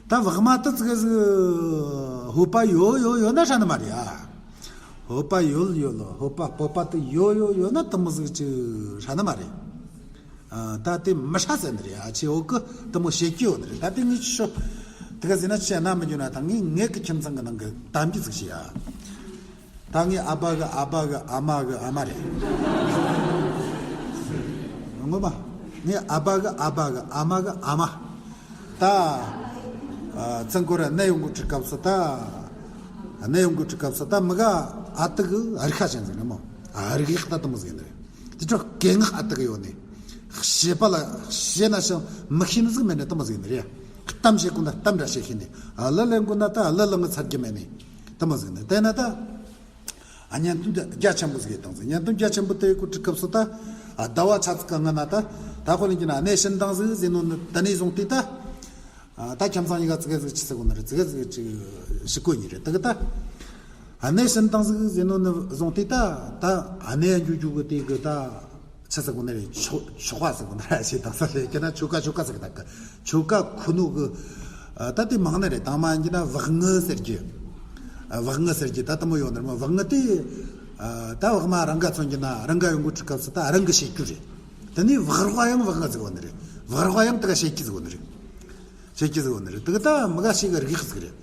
ད་བག་མ་ད་ཙི་གེ་ཟིག་ཧོ་པ་ཡོད་ཡོད་ཡོད་ན་ཧྲ་ནི་མ་རེད་ཨ། ཧོ་པ་ཡོད་ཡོད་ལོ། ཧོ་པ་སྤོབས་པ་དེ་ཡོད་ཡོད་ཡོད་ན་དེ་མོ་ཟིག་ཅིག་ཧྲ་ནི་མ་རེད། ཨ། ད་དེ་མི་ཧྲ་ཟེར་ནི་རེད་ཨ། ཆེ་འོ་གི་དེ་མོ་བཤད་རྒྱུ་ཡོད་ནི་རེད། ད་དེ་ངས་ཆི་ཤོད་དེ་ག་ཟེར་ན་ཆི་ན་མི་འགྱུར་ན། ད་ངས་ངེད་གི་ཁྱིམ་ཚང་གི་ནང་གི་གཏམ་རྒྱུད་ཟིག་བཤད་ཨ། ད་ངའི་ཨ་ཕ་གི་ཨ་ཕ་གི་ཨ་མ་གི་ཨ་མ་རེད། ངོ་མ། ངའི་ཨ་ཕ་གི་ཨ་ཕ་གི་ཨ་མ་གི་ཨ་མ། ད། ཨ། ཚང་ཁོ་ར་གནས་ཡོང་གི་ཁྲི་སྐབས་སུ་ད། གནས་ཡོང་གི་ཁྲི་སྐབས་སུ་ད་མི་ག་ཨ་ཏི་གི་ཨ་རི་ཁ་ཅན་ཟིག་ནི་མོ། ཨ་རི་གི་ཁ་ད་དུ་མོ་ཟིག་ནི་རེད། དེ་ཚོ་སྐད་ངག་ཨ་ཏི་གི་ཡོད་ནི། བཤད་པ་ལ་བཤད་ན་ཞིང་མི་ཤེས་ནི་ཟིག་མེད་ནི་དུ་མོ་ཟིག་ནི་རེད། གཏམ་བཤད་དགོས་ན་གཏམ་འདྲ་བཤད་ཤེས་ནི། ཨ། གླུ་ལེན་དགོས་ན་ད་གླུ་ལེན་གི་ཚར་རྒྱུ་མེད་ནི་དུ་མོ་ཟིག་ནི། དེ་ན་ད། ཨ། གཉེན་སྟོན་རྒྱ་ཆེན་པོ་ཟིག་ཡོད་དང་ཟེར། གཉེན་སྟོན་རྒྱ་ཆེན་པོ་དེ་གོ་ཁྲི་སྐབས་སུ་ད། ཨ། ཟླ་བ་ཆ་ཙིག་གི་སྔོན་ན་ད། ད་ཁོ་ལ་ཡིན་གྱི་ན་གནས་ཕྱིན་དང་ཟིག་ཟེར་ནོ་ནི་དེ་ནས་བཟུང་སྟེ་ད། ཨ། ད་ཁྱིམ་ཚང་གཉིས་ཀ་ཙི་གེ་ཟིག་ཆི་ཟེར་གོ་ནི་རེད། ཙི་གེ་ཟིག་ཅིག་ཞི་གོ་ནི་རེད། དེ་གི་ད། ཨ། གནས་ཕྱིན་དང་ཟིག་ཟེར་ནོ་ནི་བཟུང་སྟེ་ད། ད་ཨ་ནེ་འགྱུར་རྒྱུ་གི་དེ་གི་ད། ཆི་ཟེར་གོ་ནི་རེད། ཆོ་ཆོག་པ་ཟེར་གོ་ནི་རེད། ཞེ་དང་ས་ལས་ཀྱི་ན་ཆོ་ག་ཆོ་ག་ཟེར་གི་ད་གི་ཆོ་ག་ཁུ་ནུ་གི། ཨ། ད་དེ་མང་ནི་རེད། དང་མ་ཡིན་གྱི་ན་བག་དངུལ་ཟེར་གྱི། ཨ། བག་དངུལ་ཟེར་གྱི་ད་དུ་མོ་ཡོད་ནི་རེད་མོ། བག་དངུལ་དེ། ད་བག་མ་རང་ག་མཚོན་གྱི་ན་རང་ག་ཡོང་གི་ཁྲིད་སྐབས་སུ་ད་རང་གི་བྱེད་རྒྱུ་རེད། དེ་ནས་བག་རོགས་ཡང་བག་ང་ཟིག་བོ་ནི་རེད། བག་རོགས་ཡང་དེ་ག་བྱེད་རྒྱུ་ཟིག་བོ་ནི་རེད། བྱེད་རྒྱུ་ཟིག་བོ་ནི་རེད། དེ་ག་ད་མི་ག་ཞིག་གི་རིགས་ཟིག་རེད།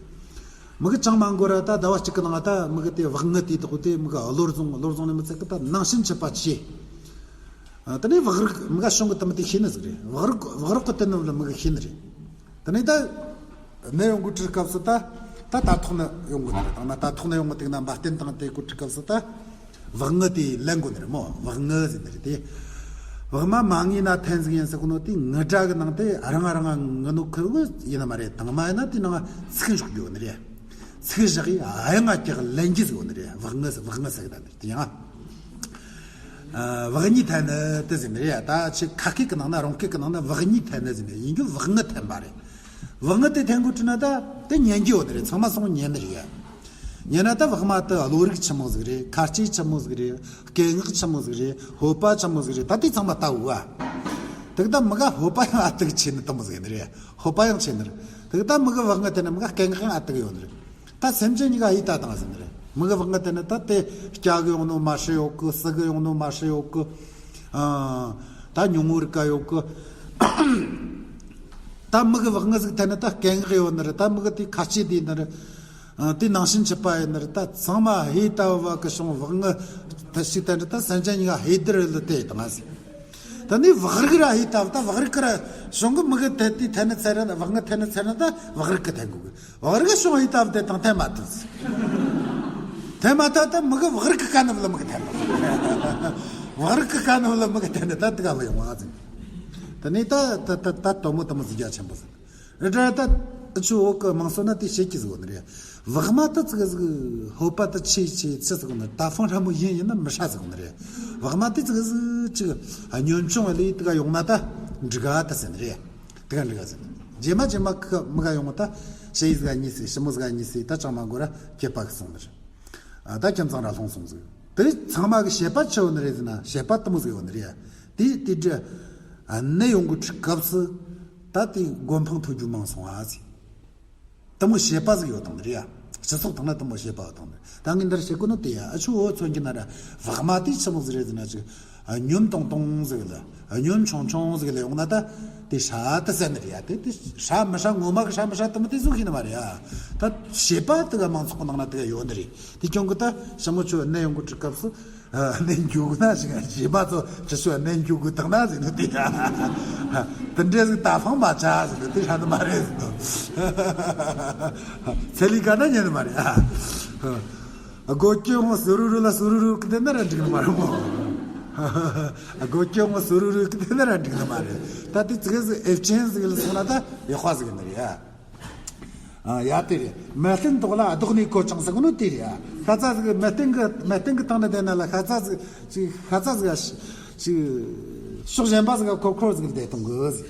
མི་གི་ཅང་མ་འགོར་ར་ད་ཟླ་བ་གཅིག་གི་ནང་ད་མི་གི་དེ་བག་ང་དེ་དག་དེ་མི་ག་བློར་བཟུང་བློར་བཟུང་ནས་མི་ཚད་གི་ད་ནང་བཞིན་ཆད་པ་ཆེ། དེ་ནས་བག་རིག་མི་ག་བྱུང་གི་དེ་མི་དེ་ཤེས་ནི་ཟིག་རེད། བག་རིག་བག་རོགས་གི་དེ་ནི་བླ་མི་གི་ཤེས་ནི་རེད། དེ་ནས་ད་ནད་ཡོང་གི་ཁྲིད་སྐབས་སུ་ད་ད་ད་ཐོག་ནས་ཡོང་གི་ནི་རེད། དང་ན་ད་ཐོག་ནས་ཡོང་གི་དེ་ན་འབའ་བསྟན་དང་དེ་གི་ཁྲིད་སྐབས་སུ་ད་བག་ང་དེ་ལེན་དགོས་ནི་རེད་མོ། བག་ང་ཟེར་ནི་རེད་དེ། བག་མ་མ་ངེས་ན་ཐན་ཟིག་ཡིན་ཟེར་གོ་ནོ་དེ་ང་དྲག་གི་ནང་དེ་རང་རང་ང་ནོ་ཁུར་གི་ཡིན་ནི་མ་རེད། དང་མ་ཡིན་ན་དེ་ནང་ཚིག་འཇོག་རྒྱུ་ནི་རེད། ཚིག་བཞག་གི་ཨ་ཡང་ང་ཀྱག་ལེན་གྱི་ཟིག་ནི་རེད། བག་ང་ཟེར་བག་ང་ཟེར་གི་ད་ནི་རེད་དེ་ཡང་། བག་ཉིས་ཐན་ནི་དེ་ཟེར་ནི་རེད། ད་ཆི་ཁ་སྐད་ཀྱི་ནང་ན་རོང་སྐད་ཀྱི་ནང་ན་བག་ཉིས་ཐན་ནི་ཟེར་ནི་ཡིན་རྒྱུ་བག་ང་ཐན་པ་རེད། བག་ང་དེ་ཐན་གོ་ཁྲིད་ན་ད་དེ་ཉན་གྱི་ཡོད་ནི་རེད། ཚང་མ་སོང་ཉན་ནི་རེད། ཉན་ན་ད་བག་མ་དེ་བློ་རིག་ཆི་མོ་ཟིག་རེད། ཁ་ལྕེ་ཆི་མོ་ཟིག་རེད། སྐད་ངག་ཆི་མོ་ཟིག་རེད། ཧོ་པ་ཆི་མོ་ཟིག་རེད། ད་དེ་ཚང་མ་ལྟ་བུ་བ། དེ་གི་ད་མི་ག་ཧོ་པ་ཡང་ཨ་ཏི་གི་ཆེ་ནི་དེ་མོ་ཟིག་ནི་རེད། ཧོ་པ་ཡང་ཆེ་ནི་རེད། དེ་གི་ད་མི་གི་བག་ང་དེ་ནི་མི་ག་སྐད་ངག་ཡང་ཨ་ཏི་གི་ཡོད་ནི་རེད། ད་སེམས་ཅན་གཉིས་ཀ་ཧི་ད་དང་ཟེར་ནི་རེད། མི་གི་བག་ང་དེ་ནི་ད་དེ་སྐྱ་གི་ཡོང་ནོ་མ་ཧྲི་ཡོད་གི། སི་གི་ཡོང་ནོ་མ་ཧྲི་ཡོད་གི། ཨ། ད་ཉུང་ངུ་རིག་ག་ཡོད་གི། ད་མི་གི་བག་ང་ཟིག་དེ་ནི་ད་སྐད་ངག་ཡོད་ནི་རེད། ད་མི་གི་དེ་ཁ་ལྕེ་དེ་ནི་རེད། ཨ། དེ་ནང་བཞིན་ཆི་པ་ཡིན་ནི་རེད། ད་ཚང་མ་ཧི་ད་བ་གི་བྱུང་བག་ང་ད་ཞིག་དེ་ནི་ད་སེམས་ཅན་གཉིས་ཀ་ཧི་དི་རེད་ལ་དེ་དང་ཟེར། ད་ནི་བག་རིག་ར་ཧི་ད་བ་ད་བག་རིག་གི་ར་བྱུང་གི་མི་གི་དེ་དེ་དེ་ནི་ཚེ་ར་བག་ང་དེ་ནི་ཚེ་ར་ད་བག་རིག་གི་དེ་གོ་གི། བག་རིག་བྱུང་ཡི་དམ་དེ་དང་དེ་མ་ཐུབ། དེ་མ་ཐུབ་ད་མི་གི་བག་རིག་གི་དཀའ་ནུབ་ལ་མི་གི་དེ་མ་ཐུབ། བག་རིག་གི་དཀའ་ནུབ་ལ་མི་གི་དེ་ནི་ད་དེ་ག་ལ་ཡོང་བ་ཟིན། དེ་ནི་ད་ད་ད་ད་དོ་མོ་དོ་མོ་ཟིག་རྒྱ་ཆེན་པོ་ཟིན། རེད་ད་ད་ཆུ་འོག་གི་མང་སོ་ན་དེ་ཤེས་ཀྱི་ཟིག་ནི་རེད། བག་མ་ད་ཙི་གི་ཟིག་ཧོ་པ་ད་ཆེ་ཆེ་ཆི་ཟིག་ནི་ད་ཕང་ཧྲ་མོ་ཡིན་ཡིན་ན་མི་ཧྲ་ཟིག་ནི་རེད། བག་མ་དེ་ཙི་གི་ཟིག་ཅིག་ཉོན་ཆུང་བ་ལས་དེ་ག་ཡོང་ན་ད་འགྲིག་ག་ད་ཟིན་ནི་རེད། དེ་ག་འགྲིག་ག་ཟེར། རྗེས་མ་རྗེས་མ་ཁ་མི་ག་ཡོང་བ་ད་ཞེ་ཡིས་ག་གཉིས་སི་ཞི་མོ་ག་གཉིས་སི་ད་ཅང་མ་འགོར་ར་སྐྱེས་པ་གི་སོང་ནི་རེད། ཨ་ད་ཁྱིམ་ཚང་ར་ལྷུང་སོང་ཟིག། དེ་ཚང་མ་གི་བཤད་པ་ཆི་ཡོད་ནི་རེད་ཟེར་ན་བཤད་པ་དེ་མོ་ཟིག་ཡོད་ནི་རེད། དེ་དེ་འདྲ་ཨ་ནད་ཡོང་གི་ཁྲི་སྐབས་སུ་ད་དེ་མགོ་འཕང་མཐོ་རྒྱུ་མང་སོང་ཨ་ཟིག། དེ་མོ་བཤད་པ་ཟིག་ཡོད་དང་ནི་རེད་ཡ། སྤྱི་ཚོགས་དང་ན་དེ་མོ་བཤད་པ་ཡོད་དང་ནི་རེད། ད་ངས་འདིར་བཤད་གོ་ནོ་དེ་ཡ་ཨ་ཆུ་འོ་མཚོན་གྱི་ན་ར་བག་མ་དེ་ཆི་མོ་ཟིག་རེད་ཟེར་ན་ཅིག། ཨ་ཉོན་ཏོང་ཏོང་ཟིག་ལ། ཨ་ཉོན་ཆུང་ཆུང་ཟིག་ལ་ཡོང་ན་ད་དེ་ཧྲ་ད་ཟེར་ནི་རེད་ཡ། དེ་དེ་ཧྲ་མི་ཧྲ་ངོ་མ་གི་ཧྲ་མི་ཧྲ་དེ་མོ་དེ་ཟུག་ཡིན་ནི་མ་རེད་ཡ། ད་བཤད་པ་དེ་ག་མང་ཚོགས་གི་ནང་ན་དེ་ག་ཡོད་ནི་རེད། དེ་ཀྱང་གི་ད་ཞི་མོ་ཆུ་གནས་ཡོང་གི་ཁྲི་སྐབས་སུ་ཨ་གནས་འགྱུར་གི་ན་ཞིག་བཤད་པ་ཚོ་ཅི་ཞུ་གནས་འགྱུར་གི་དང་ན་ཟེར་ནི་དེ་ཡ། དེ་འདྲས་ཟིག་ད་ཕང་མ་ཆ་ཟེར་ནི་དེ་ཧྲ་ནི་མ་རེད་ཟེར་ནི། ཚེ་ལི་ག་ན་ཉན་ནི་མ་རེད་ཡ། སྒོ་སྐྱོ་ངོ་སུ་རུ་རུ་ལ་སུ་རུ་རུ་ཀི་དེ་ན་ར་འགྲིག་ནི་མ་རེད་མོ། སྒོ་སྐྱོ་ངོ་སུ་རུ་རུ་ཀི་དེ་ན་ར་འགྲིག་ནི་མ་རེད། ད་དེ་ཙི་གེ་ཟིག་ཨེབ་ཆེན་ཟིག་ལ་སོང་ན་ད་ཡག་པ་ཟིག་ནི་རེད་ཡ། ཨ་ཡ་དེ་རེད། མལ་སྟན་ཐོག་ལ་རྡོག་ནས་གོ་ཅང་ཟེར་གོ་ནོ་དེ་རེད་ཡ། ཤ་ཚ་ཟིག་མལ་སྟན་གི་མལ་སྟན་གི་སྟེང་ན་བསྡད་ན་ལ་ཤ་ཚ་ཟིག་ཅིག་ཤ་ཚ་ཟིག་ཅིག་ཕྱོགས་གཞན་པ་ཟིག་ཁོ་ཁོར་ཟིག་བསྡད་གཏོང་གི་ཟིག།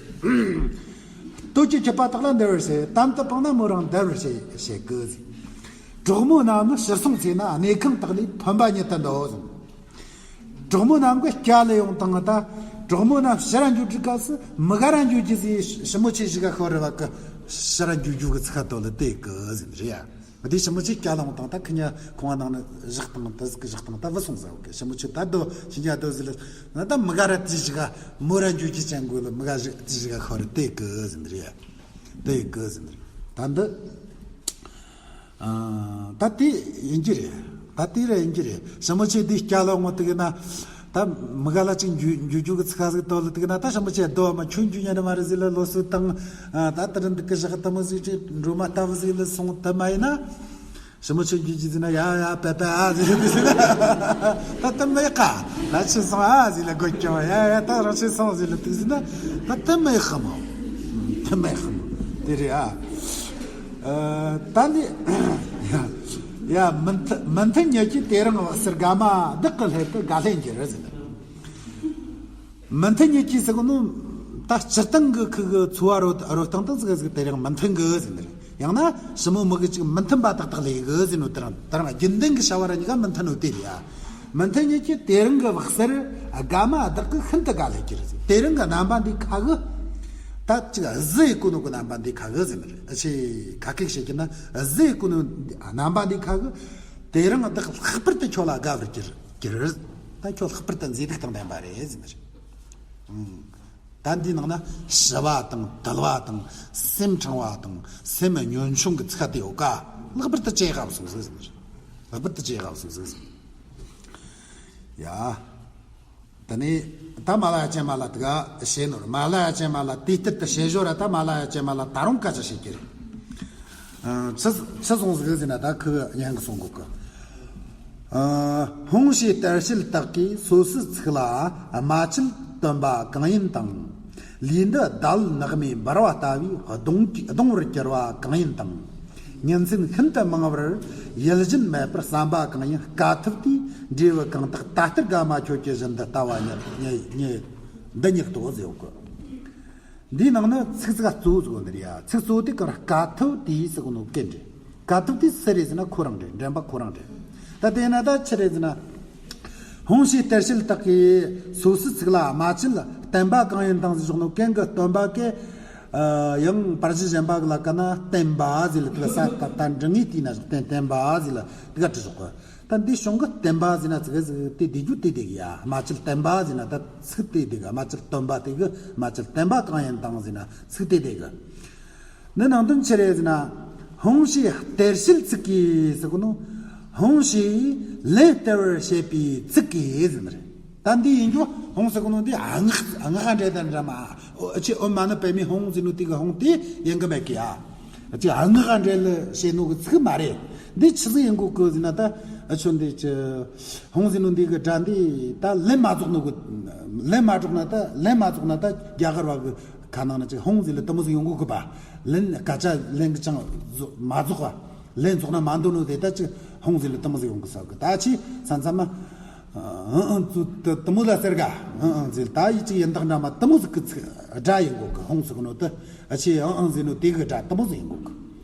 སྟོད་ཀྱི་ཁྱི་པ་དག་ལ་འདར་བར་བྱེད། དམ་དུ་བཏང་ན་མོ་རང་འདར་བར་བྱེད་བྱེད་གི་ཟིག། གྲོགས་མོ་རྣམས་ནི་ཕྱིར་སོང་ཚེ་ན་གནས་ཁང་དག་ལས་ཐོན་པ་ཉིད་དུ་འདོད་ཟིན། གྲོགས་མོ་རྣམས་ཀྱི་སྐྱ་ལ་ཡོང་དང་ད་གྲོགས་མོ་རྣམས་ཕྱིར་འགྱོ་དུས་སྐབས་སུ་མི་ག་ར་འགྱོ་རྒྱུ་ཟིག་ཞི་མོ་ཆེ་ཞིག་ག་ཤོར་རེ་བ་གི་ཕྱིར་འགྱོ་རྒྱུ་གི་ཚིག་ཁ་དོ་ལ་དེ་གི་ཟིན་རེད་ཡ། དེ་ཞི་མོ་ཆེ་སྐྱ་ལ་ཡོང་དང་ད་ཁི་ཉ་ཁོང་བ་ནང་ནས་བཞག་དང་ད་ཟིག་གི་བཞག་དང་ད་བུད་སོང་ཟེར་བ་གི་ཞི་མོ་ཆེ་ད་དོ་ཞི་ཉ་དོ་ཟིག་ལ་ན་ད་མི་ག་ར་དེ་ཞིག་ག་མོ་ར་འགྱོ་རྒྱུ་ཅན་དགོས་ལ་མི་ག་ཞིག་དེ་ཞིག་ག་ཤོར་རེ་དེ་གི་ཟིན་རེད་ཡ། དེ་གི་ཟིན་རེད་ད་འདི། ཨ། ད་དེ་ཡིན་གྱི་རེད། ད་དེ་ར་ཡིན་གྱི་རེད། ཞི་མོ་ཆེ་དེ་སྐྱ་ལ་ངོ་དེ་གི་ན། ད་མི་ག་ལ་ཅིག་འཇུ་འཇུ་རྒྱུ་གི་ཚིག་ཁ་ཟིག་དོ་ལ་དེ་གི་ན་ད་ཞི་མོ་ཆེ་རྡོ་མ་ཁྱོད་འཇུ་ཉན་ར་མ་རེད་ཟིག་ལ་ལོ་སུ་དང་། ཨ། ད་དེ་རིང་འདི་གི་ཞག་ད་མོ་ཟིག་ཅིག་འགྲོ་མ་ལྟ་བུ་ཟིག་ལ་སོང་དེ་མ་ཡིན་ན། ཞི་མོ་ཆེ་འཇུ་རྒྱུ་ཟིག་ན་ཡ་ཡ་པེ་པེ་ཨ་ཟིག་ལ་དེ་ཟིག་ན། ད་དེ་མེད་ཀ་ད་ཆི་སོང་ཨ་ཟིག་ལ་སྒོ་སྐྱོ་ཡ་ཡ་ད་རང་ཆི་སོང་ཟིག་ལ་དེ་ཟིག་ན། ད་དེ་མེད་ཁ་མོ། དེ་མེད་ཁ་མོ། དེ་རེད་ཨ། ཨ། ད་ནི། ཡ། མི་མཐུན་མི་མཐུན་ཉིད་ཀྱིས་དེ་རིང་བག་གསར་དགའ་མ་བདག་གི་སླད་དུ་དགའ་ལྷད་འགྱུར་ཟེར། མི་མཐུན་ཉིད་ཀྱིས་ཟེར་གོ་ནོ། ད་སྤྱིར་བཏང་གི་ཁུ་གི་འཚོ་བ་རོལ་རོལ་སྟངས་དང་ཟིག་ཟིག་དེ་རིང་མི་མཐུན་གི་ཟེར་ནི་རེད། ཡང་ན་ཞི་མོ་མི་གི་ཅིག་མི་མཐུན་པ་ཏག་ཏག་ལས་གི་ཟེར་ནོ་དེ་རིང་དེ་རིང་རྒྱུན་ལྡན་གི་བྱ་བ་ར་གཉིས་ཀ་མི་མཐུན་ནོ་དེ་རེད་ཨ། མི་མཐུན་ཉིད་ཀྱིས་དེ་རིང་གི་བག་གསར་དགའ་མ་བདག་གི་ཤིན་ཏུ་དགའ་ལྷད་འགྱུར་ཟེར། དེ་རིང་གི་རྣམ་པ་འདི་ཁ་གི། ད་ཅིག་གཟི་ཡི་གོ་ནོ་གི་རྣམ་པ་འདི་ཁ་གི་ཟེར་ནི་རེད། ཨ་ཆེ་ཁ་སྐད་བཤད་ཀྱི་ན་གཟི་ཡི་གོ་ནོ་རྣམ་པ་འདི་ཁ་གི། དེ་རིང་བདག་ལྷག་པར་དུ་ཁྱོད་ལ་དགའ་བར་གྱུར་གྱུར། ད་ཁྱོད་ལྷག་པར་དུ་མཛེས་སྡུག་དང་ལྡན་པ་རེད་ཟེར་ནི་རེད། ཨང་། ད་འདིའི་ནང་ན་ཞི་བ་དང་དུལ་བ་དང་སེམས་ཕྲེང་བ་དང་སེམས་གཉོམ་ཆུང་གི་ཚིག་དེ་ཡོད་ཀ། ལྷག་པར་དུ་ལྕེ་ཡག་པོ་སོང་ཟིག་ཟེར་ནི་རེད། ལྷག་པར་དུ་ལྕེ་ཡག་པོ་སོང་ཟིག་ཟེར། ཡ། དེ་ནས་ད་མ་ལ་ཡ་ཅན་མ་ལ་དེ་ག་བཤད་ནོ་རེད། མ་ལ་ཡ་ཅན་མ་ལ་དེ་ལྟར་དུ་བཤད་ཞོར་ར། ད་མ་ལ་ཡ་ཅན་མ་ལ་ད་རུང་སྐད་ཆ་བཤད་ཀྱི་རེད། ཨ། ཆི་ཆི་གསུངས་ཟིག་ཟེར་ན། ད་ཁོས་ཡང་གི་གསུང་གོ་གི། ཨ། སྔོན་བྱས་གཏེར་བྱེད་དག་གིས་སོ་སོའི་ཚིག་ལ་རྨ་ཆུལ་བཏོན་པ་གང་ཡིན་དང་། ལུས་འདི་ཟླ་འོད་ནག་མོའི་འབར་བ་ལྟ་བུའི་གདུང་གདུང་བར་གྱུར་པ་གང་ཡིན་དང་། ཉིན་མཚན་ཤིན་ཏུ་མང་བར་ཡིད་བཞིན་མེད་པར་བསམ་པ་གང་ཡིན། དཀའ་ཐུབ་དེའི་འབྲས་བུ་གང་དག་ད་ལྟར་དགའ་མ་ཁྱོད་ཀྱི་བཞིན་དུ་ལྟ་བ་ཉིད་ཉིད་ཉིད་འདི་ཉིད་དོ་ཟེར་གོ། འདིའི་ནང་ན་ཚིག་ཚིག་གཙོ་བོ་ཟིག་འདི་རེད་ཡ། ཚིག་གཙོ་བོ་དེ་ག་ར་དཀའ་ཐུབ་དེའི་ཟེར་གོ་ནོ་སྐད་རེད། དཀའ་ཐུབ་དེ་སུ་རེད་ཟེར་ན་ཁོ་རང་རེད། འདྲེན་པ་ཁོ་རང་རེད། ད་དེ་ན་ད་ཆི་རེད་ཟེར་ན། སྔོན་བྱས་གཏེར་བྱེད་དག་གིས་སོ་སོའི་ཚིག་ལ་རྨ་ཆུལ་བསྟན་པ་གང་ཡིན་དང་ཟེར་ཞོག་ནོ་གན་གི་སྟོན་པ་གི། ཨ། ཡང་པར་གཞི་གཞན་པ་གི་ལ་ཀ་ན་བསྟན་པ་ཟེར་ལ་དེ་ག་ས་ད་ད་འབྲི་ངེས་དེ་ན་བསྟན་བསྟན་པ་ཟེར་ལ་དེ་ག་བྲི་ཞོག་གི། ད་འདི་གཞུང་གི་བསྟན་པ་ཟེར་ན་ཚིག་གི་ཟིག་དེ་བསྡུས་རྒྱུ་དེ་དེ་གི་ཡ། རྨ་ཆུལ་བསྟན་པ་ཟེར་ན་ད་ཚིག་དེ་དེ་གི། རྨ་ཆུལ་བསྟན་པ་དེ་གི། རྨ་ཆུལ་བསྟན་པ་གང་ཡིན་དང་ཟེར་ན་ཚིག་དེ་དེ་གི། འདི་ནང་དོན་ཆི་རེད་ཟེར་ན། སྔོན་བྱས་གཏེར་བྱེད་ཚིག་གིས་ཟེར་གོ་ནོ། སྔོན་བྱས་ལན་སྟེར་བར་བྱེད་པའི་ཚིག་གིས་ཟེར་ནི་རེད། ད་འདི་ཡིན་རྒྱུ་སྔོན་ཟེར་གོ་ནོ་འདི་ཨ་ངག་ཨ་ངག་འདྲེ་དང་འདྲ་མ། ཨོ་ཆི་ཨོ་མ་ནི་པད་མའི་སྔོན་ཟེར་ནོ་དེ་གི་སྔོན་དེ་ཡིན་གི་མེད་གི་ཡ། ཨ་ཆི་ཨ་ངག་འདྲེ་ལ་བྱེད་ནོ་གི་ཚིག་མ་རེད། འདི་ཆི་ཟིག་ཡིན་གོ་གི་ཟེར་ན། ད་ཨ་ཆོ་འདི་ཆི་སྔོན་ཟེར་ནོ་འདི་གི་སྒྲ་འདི་ད་ལན་མ་རྫོགས་ནོ་གི། ལན་མ་རྫོགས་ན་ད། ལན་མ་རྫོགས་ན་ད་རྒྱ་གར་བ་གི་ཁ་ནང་ན་ཅིག་སྔོན་ཟེར་ལ་དེ་མོ་ཟིག་ཡོང་གོ་གི་པ། ལན་སྐད་ཆ་ལན་གི་ཅང་རྫོགས་མ་རྫོགས་པ། ལན་རྫོགས་ན་མ་འདོད་ནོ་དེ་ད་ཅིག་སྔོན་ཟེར་ལ་དེ་མོ་ཟིག་ཡོང་གི་ས་གི། ད་ཆི་ས་མཚམས་མ། ཨང་ཨང་ཚུ་དེ་དེ་མོ་ལ་ཟེར་ག་ཨང་ཨང་ཟེར། ད་ཡི་ཅིག་ཡིན་དག་འདྲ་མ་དེ་མོ་ཟིག་གི་ཚིག་སྒྲ་ཡིན་གོ་གི། སྔོན་ཟེར་གི་ནོ་དེ། ཨ་ཆི་ཨང་ཨང་ཟེར་ནོ་དེ་གི་སྒྲ་དེ་མོ་ཟིག་ཡིན་གོ་གི།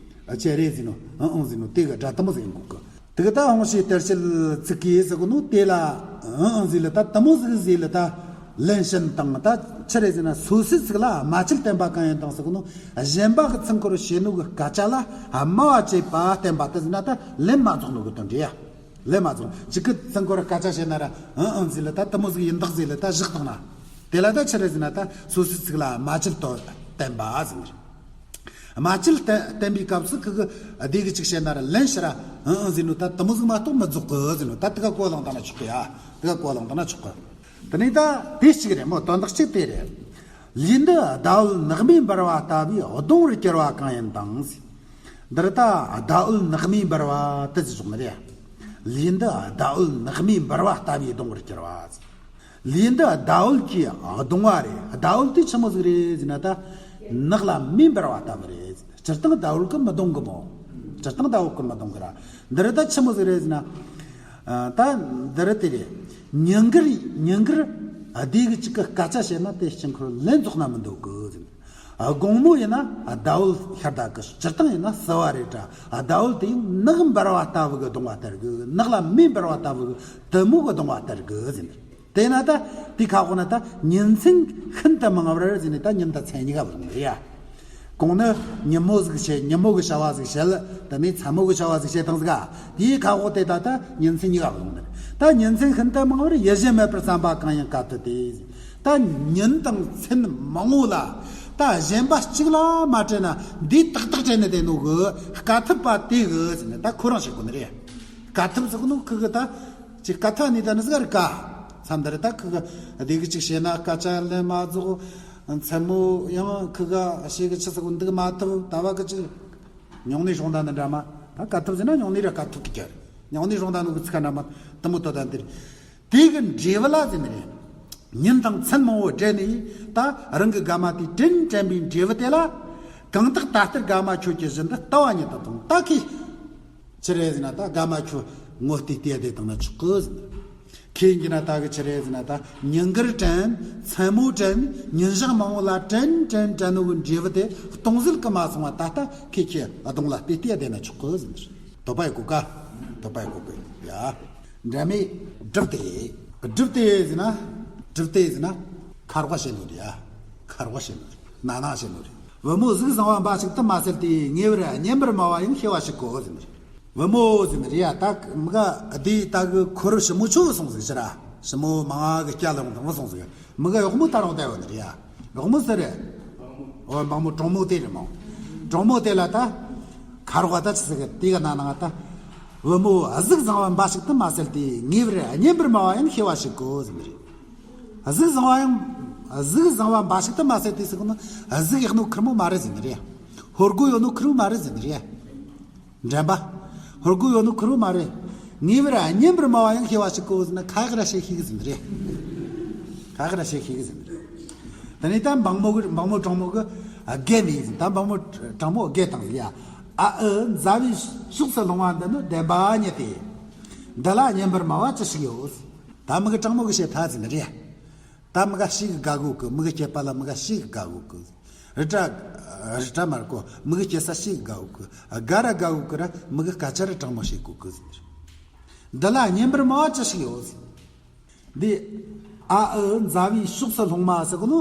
ཨ་ཆི་རེད་ཟེར་ནོ་ཨང་ཨང་ཟེར་ནོ་དེ་གི་སྒྲ་དེ་མོ་ཟིག་ཡིན་གོ་གི། དེ་གི་ད་སྔོན་བྱས་གཏེར་བྱེད་ཚིག་གིས་ཟེར་གོ་ནོ་དེ་ལ་ཨང་ཨང་ཟེར་ལ་ད་དེ་མོ་ཟིག་ཟེར་ལ་ད་ལན་བྱིན་དང་། ད་ཆི་རེད་ཟེར་ན་སོ་སོའི་ཚིག་ལ་རྨ་ཆུལ་བསྟན་པ་གང་ཡིན་དང་ཟེར་གོ་ནོ། གཞན་པ་གི་ཚིག་འཁོར་བྱེད་ནོ་གི་སྐད་ཆ་ལ་སྨྲ་བ་བཅད་པ་བསྟན་པ་དེ་ཟེར་ན་ད་ལན་མ་རྫོགས་ནོ་གི་དོན་རེད་ཡ། ལན་མ་རྫོགས། གཅིག་གི་ཚིག་འཁོར་སྐད་ཆ་བཤད་ན་ར་ཨང་ཨང་ཟེར་ལ་ད་དེ་མོ་ཟིག་ཡིན་དག་ཟེར་ལ་ད་བཞག་བཏང་ན། དེ་ལ་ད་ཆི་རེད་ཟེར་ན་ད་སོ་སོའི་ཚིག་ལ་རྨ་ཆུལ་བསྟན་པ་ཟེར་ནི་རེད། རྨ་ཆུལ་བསྟན་བསྟན་པའི་སྐབས་སུ་ཁི་གི་སྡེ་གི་ཅིག་བཤད་ན་ར་ལན་ཞིག་ར་ཨང་ཨང་ཟེར་ནོ་ད་དེ་མོ་ཟིག་མ་གཏོགས་མི་རྫོགས་གི་ཟེར་ནོ། ད་དེ་ག་གོ་བླངས་བཏང་ན་ཆོག་གི་ཡ། དེ་ག་གོ་བླངས་བཏང་ན་ཆོག་གི། དེ་ནས་ད་དེ་གཅིག་རེད་མོ། དོན་དག་གཅིག་དེ་རེད། ལུས་འདི་ཟླ་འོད་ནག་མོའི་འབར་བ་ལྟ་བུའི་གདུང་བར་གྱུར་པ་གང་ཡིན་དང་ཟེར། འདིར་ད་ཟླ་འོད་ནག་མོའི་འབར་བ་དེ་ཟེར་ཞོག་ནི་རེད། ལུས་འདི་ཟླ་འོད་ནག་མོའི་འབར་བ་ལྟ་བུའི་གདུང་བར་གྱུར་པ་ཟེར། ལུས་འདི་ཟླ་འོད་ཀྱིས་གདུང་བ་རེད། ཟླ་འོད་དེ་ཆི་མོ་ཟིག་རེད་ཟེར་ན་ད། ནག་ལ་མེ་འབར་བ་ལྟ་བུ་རེད། སྤྱིར་བཏང་ཟླ་འོད་ཀྱིས་མི་གདུང་གི་མོ། སྤྱིར་བཏང་ཟླ་འོད་ཀྱིས་མི་གདུང་གི་ར། འདི་ར་ད་ཆི་མོ་ཟིག་རེད་ཟེར་ན། ཨ། ད་འདི་ར་དེ་རེད། ཉིན་དཀར་ཉིན་དཀར་སྡེ་གི་གཅིག་གི་སྐད་ཆ་བཤད་ན་དེ་དཀྱིལ་འཁོར་ལན་རྫོགས་ན་མི་འདོད་གི་ཟེར། དགོང་མོ་ཡིན་ན་ཟླ་འོད་ཤར་ད་གི། སྤྱིར་བཏང་ཡིན་ན་བསིལ་བ་རེད་དྲ། ཟླ་འོད་དེ་ཡང་ནག་འབར་བ་ལྟ་བུ་གི་གདུང་བ་ལྟར་གི། ནག་ལ་མེ་འབར་བ་ལྟ་བུ་གི་དེ་མོ་གི་གདུང་བ་ལྟར་གི་ཟེར། དེས་ན་ད་དེའི་ཁ་འོག་ན་ད་ཉིན་མཚན་ཤིན་ཏུ་མང་བར་ཟེར་ནས་ད་ཉིན་དང་མཚན་གཉིས་ཀ་བུད་ཡོང་གི་རེད་ཡ། གོང་ནི་ཉིན་མོ་ཟིག་བྱས། ཉིན་མོ་གི་བྱ་བ་ཟིག་བྱས། དེ་ནས་མཚན་མོ་གི་བྱ་བ་ཟིག་བྱས་བཏང་ཟིག། ཨ། དེའི་ཁ་འོག་དེ་ད་ད་ཉིན་མཚན་གཉིས་ཀ་བུད་ཡོང་གི་རེད། ད་ཉིན་མཚན་ཤིན་ཏུ་མང་བར་ཡིད་བཞིན་མེད་པར་བསམ་པ་གང་ཡིན་དཀའ་ཐུབ་དེ། ད་ཉིན་དང་མཚན་མང་བོ་ལ་ད་གཞན་པ་གཅིག་ལ་མ་དྲན་ན་འདི་ཏག་ཏག་དྲན་ནས་བསྡད་ནོ་གི་དཀའ་ཐུབ་པ་དེ་གི་ཟེར་ནས་ད་ཁོ་རང་བཤད་གོ་ནི་རེད། དཀའ་ཐུབ་ཟེར་གོ་ནོ་ཁི་གི་ད། ཅིག་དཀའ་ཐུབ་ནི་ད་ནི་ཟིག་རེད་ཀ། མཚམས་འདི་རེད། ད་ཁི་གི་སྡེ་གི་ཅིག་བྱས་ན་སྐད་ཆ་ལན་མ་རྫོགས། མཚན་མོ་ཡང་ཁི་གི་ཞེ་གི་ཆི་ཟིག་འདུག་མ་ཐུབ། ད་བ་གི་ཅིག་ཉུང་ནི་སྲུང་ད་ནི་འདྲ་མ། ད་དཀའ་ཐུབ་ཟེར་ན་ཉུང་ནི་རེད། དཀའ་ཐུབ་ཀི་ཀྱ་རེད། ཉུང་ནི་སྲུང་ད་ནི་གི་ཚིག་ཁ་འདྲ་མ་དེ་མོ་དོ་ད་འདིར། དེ་གི་འབྲས་བུ་ལ་ཟེར་ནི་རེད། ཉིན་དང་མཚན་མང་བོ་བསྒྲལ་ནས་ད་རང་གི་དགའ་མ་དེ་དྲན་དྲན་པའི་འབྲས་བུ་དེ་ལ། གང་དག་ད་ལྟར་དགའ་མ་ཁྱོད་ཀྱི་བཞིན་དུ་ལྟ་བ་ཉིད་དུ་དང་ད་ཁི། ཆི་རེད་ཟེར་ན་ད་དགའ་མ་ཁྱོད་ངོ་བལྟས་བལྟས་བསྡད་བཏང་ན་ཆོག་གི་ཟེར། ཁྱེད་ཀྱིས་ན་ད་གི་ཆི་རེད་ཟེར་ན་ད་ཉིན་དཀར་དྲན། མཚན་མོ་དྲན། ཉིན་ཞག་མང་བོ་ལ་དྲན་དྲན་དྲན་ནོ་གི་འབྲས་བུ་དེ་སྟོང་ཟད་ཀྱི་མ་སོང་བ་ད་ལྟ་ཁྱེད་ཁྱེད་གདོང་ལ་བལྟས་བལྟས་བསྡད་ན་ཆོག་གི་ཟེར། དོགས་པ་ཡི་གོ་ཀ། དོགས་པ་ཡི་གོ་ཀ། ཡ། འབྲེལ་མེད་སྒྲུབ་སྟེ། སྒྲུབ་སྟེ་ཟེར་ན། སྒྲུབ་སྟེ་ཟེར་ན། ཁ་རོག་བྱེད་ནོ་རེད་ཡ། ཁ་རོག་བྱེད་ནོ་རེད། ན་ན་བྱེད་ནོ་རེད། བུ་མོ་གཟུགས་བཟང་བ་འབའ་ཞིག་ཏུ་མ་ཟད་དེ། ཉེ་བར་བསྙེན་པར་སྨྲ་བ་ཡང་ཤེས་པ་ཞིག་གོ་ཟེར་ནི་རེད། བུ་མོ་ཟེར་ནི་རེད་ཡ། ད་མི་ག་དེ་ད་གི་འཁོར་ཞི་མོ་ཆོ་སོང་ཟིག་ཕྱིར་ར། ཞི་མོ་མང་གི་སྐྱ་ལ་འོང་དང་སོང་ཟིག་མི་ག་གཡོག་མོ་ད་རུང་བསྡད་ཡོད་ནི་རེད་ཡ། གཡོག་མོ་ཟེར་རེད། འོ་འབངས་མོ་གྲོང་མོ་དེ་རེད་མོ། གྲོང་མོ་དེ་ལ་ད་ཁ་རོག་ད་ཆི་ཟིག་དེ་ག་ན་ནང་ད། བུ་མོ་གཟུགས་བཟང་བ་འབའ་ཞིག་ཏུ་མ་ཟད་དེ། ངེས་པར་སྙན་པར་སྨྲ་བ་ཡང་ཤེས་པ་ཞིག་དགོས་ཟེར་ནི་རེད། གཟུགས་བཟང་བ་ཡང་གཟུགས་བཟང་བ་འབའ་ཞིག་ཏུ་མ་ཟད་དེ་ཟེར་གོ་ནི། གཟུགས་ཡག་ནོ་ཁེར་མོ་མ་རེད་ཟེར་ནི་རེད། ཧོར་གོ་ཡོད་ནོ་ཁེར་མོ་མ་རེད་ཟེར་ནི་རེད། འགྲན་པ། ཧོར་གོ་ཡོད་ནོ་ཁེར་མོ་མ་རེད། ངེས་པར་སྙན་པར་སྨྲ་བ་ཡང་ཤེས་པ་ཞིག་དགོས་ཟེར་ན། ཁ་ཡག་ར་བཤད་ཤེས་གི་ཟེར་ནི་རེད། ཁ་ཡག་ར་བཤད་ཤེས་གི་ཟེར་ནི་རེད། དེ་ནས་ད་འབངས་མོ་གི་འབངས་མོ་གྲོང་མོ་གི་ཨ་རྒས་ནས་ཟེར། ད་འབངས་མོ་གྲོང་མོ་རྒས་བཏང་ཟེར་ཡ། ཨ་ཨུ་མཛའ་བོའི་ཕྱོགས་སུ་ལྷུང་བ་འདི་ནི་བདེན་པ་ཉིད་དེ། འདི་ལ་སྙན་པར་སྨྲ་བ་ཅི་ཞིག་ཡོད། ད་མི་གི་གྲོང་མོ་གི་བཤད་ཐ་ཟེར་ནི་རེད། ད་མི་ག་ཞིག་གི་དགའ་གོ་གི། མི་གི་སྐྱེས་པ་ལ་མི་ག་ཞིག་གི་དགའ་གོ་གི། རི་བྲག་རི་བྲག་མར་གོ་མི་གི་སྐྱེས་ས་ཞིག་གི་དགའ་གོ་གི། དགའ་ར་དགའ་གོ་གི་ར་མི་གི་སྐད་ཆ་ར་དྲང་མོ་བཤད་གོ་གི་ཟེར། འདི་ལ་སྙན་པར་སྨྲ་བ་ཅི་ཞིག་ཡོད་ཟེར། འདི་ཨ་ཨུ་མཛའ་བོའི་ཕྱོགས་སུ་ལྷུང་མ་ཟེར་གོ་ནོ།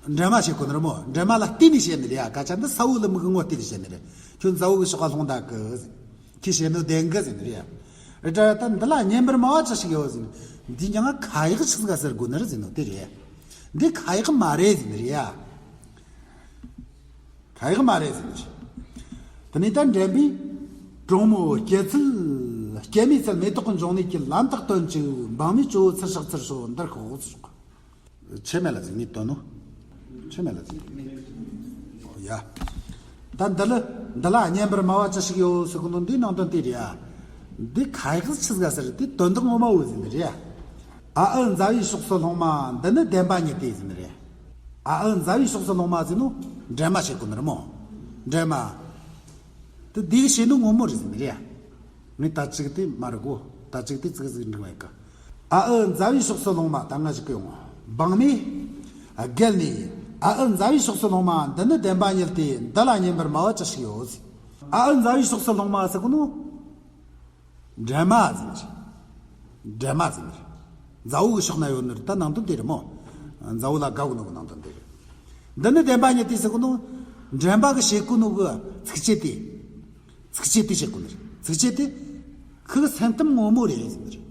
འགྲན་མ་བྱེད་གོ་ནི་རེད་མོ། འགྲན་མ་ལ་བལྟས་ནས་བཤད་ནི་རེད་ཡ། སྐད་ཆ་འདི་གསལ་བོ་ལ་མི་གི་ངོ་བལྟས་ནས་བཤད་ནི་རེད། ཁྱོད་མཛའ་བོ་གི་ཕྱོགས་ལ་ལྷུང་ད་གི་ཟེར། ཁྱི་བྱེད་ནོ་བདེན་གི་ཟེར་ནི་རེད། ཨེ་ད་ད་འདི་ལ་སྙན་པར་སྨྲ་བ་ཅི་ཞིག་ཡོད་ཟེར་ནི། འདི་ཀྱང་ཁ་ཡག་ཆི་ཟིག་ཟེར་དགོས་ནི་རེད་ཟེར་ནོ་དེ་རེད། འདི་ཁ་ཡག་མ་རེད་ཟེར་ནི་རེད་ཡ། ཁ་ཡག་མ་རེད་ཟེར་ནི་རེད། དེ་ནས་ད་འགྲན་པས། གྲོང་མོ་སྐྱེ་ཚུལ་སྐྱེ་མེད་ཚལ་མེ་ཏོག་གི་འབྱུང་གནས་ཀྱི་ལམ་དག་སྟོན་ཅིག་འབངས་མོས་ཇོ་བོ་ཚུར་གཤེགས་ཚུར་ཤོག་འདིར་ཤོག་ཟེར། ཆེ་མེད་ལ་ཟིན་ངས་དོན་ནོ། ཆེ་མེད་ལ་ཟིན། ཡ། ད་འདི་ལ་འདི་ལ་སྙན་པར་སྨྲ་བ་ཅི་ཞིག་ཡོད་ཟེར་གོ་ནོ་འདིའི་ནང་དོན་དེ་རེད་ཡ། འདི་ཁ་ཡག་ཆི་ཟིག་ཟེར་དེ་དོན་དག་ངོ་མ་བོ་ཟིན་འདི་རེད་ཡ། ཨ་ཨུ་མཛའ་བོའི་ཕྱོགས་སུ་ལྷུང་མ་འདི་ནི་བདེན་པ་ཉིད་དེ་ཟིན་རེད། ཨ་ཨུ་མཛའ་བོའི་ཕྱོགས་སུ་ལྷུང་མ་ཟིན་ནོ། འགྲན་མ་བྱེད་གོ་ནི་རེད་མོ། འགྲན་མ། དེ་འདི་གི་བྱེད་ནོ་ངོ་མ་རེད་ཟིན་རེད་ཡ། ངས་ད་ཅིག་དེ་མ་རེད་གོ། ད་ཅིག་དེ་ཙིག་ཟིག་འགྲིག་མེད་གི། ཨ་ཨུ་མཛའ་བོའི་ཕྱོགས་སུ་ལྷུང་མ། ད་ང་ཞིག་གི་ཡོང་། འབངས་མོས། རྒད་ནས། ཨ་ཨུ་མཛའ་བོའི་ཕྱོགས་སུ་ལྷུང་མ་འདི་ནི་བདེན་པ་ཉིད་དེ། འདི་ལ་སྙན་པར་སྨྲ་བ་ཅི་ཞིག་ཡོད་ཟེར། ཨ་ཨུ་མཛའ་བོའི་ཕྱོགས་སུ་ལྷུང་མ་ཟེར་གོ་ནོ། འགྲན་མ་ཟེར་ནི་རེད། འགྲན་མ་ཟེར་ནི་རེད། མཛའ་བོ་གི་ཕྱོགས་ན་ཡོད་ནི་རེད། ད་ནང་དོན་དེ་རེད་མོ། མཛའ་བོ་ལ་དགའ་གོ་ནོ་གི་ནང་དོན་དེ་རེད། འདི་ནི་བདེན་པ་ཉིད་དེ་ཟེར་གོ་ནོ། འགྲན་པ་གི་བྱེད་གོ་ནོ་གི་ཚིགས་བཅད་དེ། ཚིགས་བཅད་དེ་བཤད་གོ་ནི་རེད། ཚིགས་བཅད་དེ། ཁོ་གི་སེམས་གཏམ་ངོ་མ་རེད་ཟེར་ནི་རེད།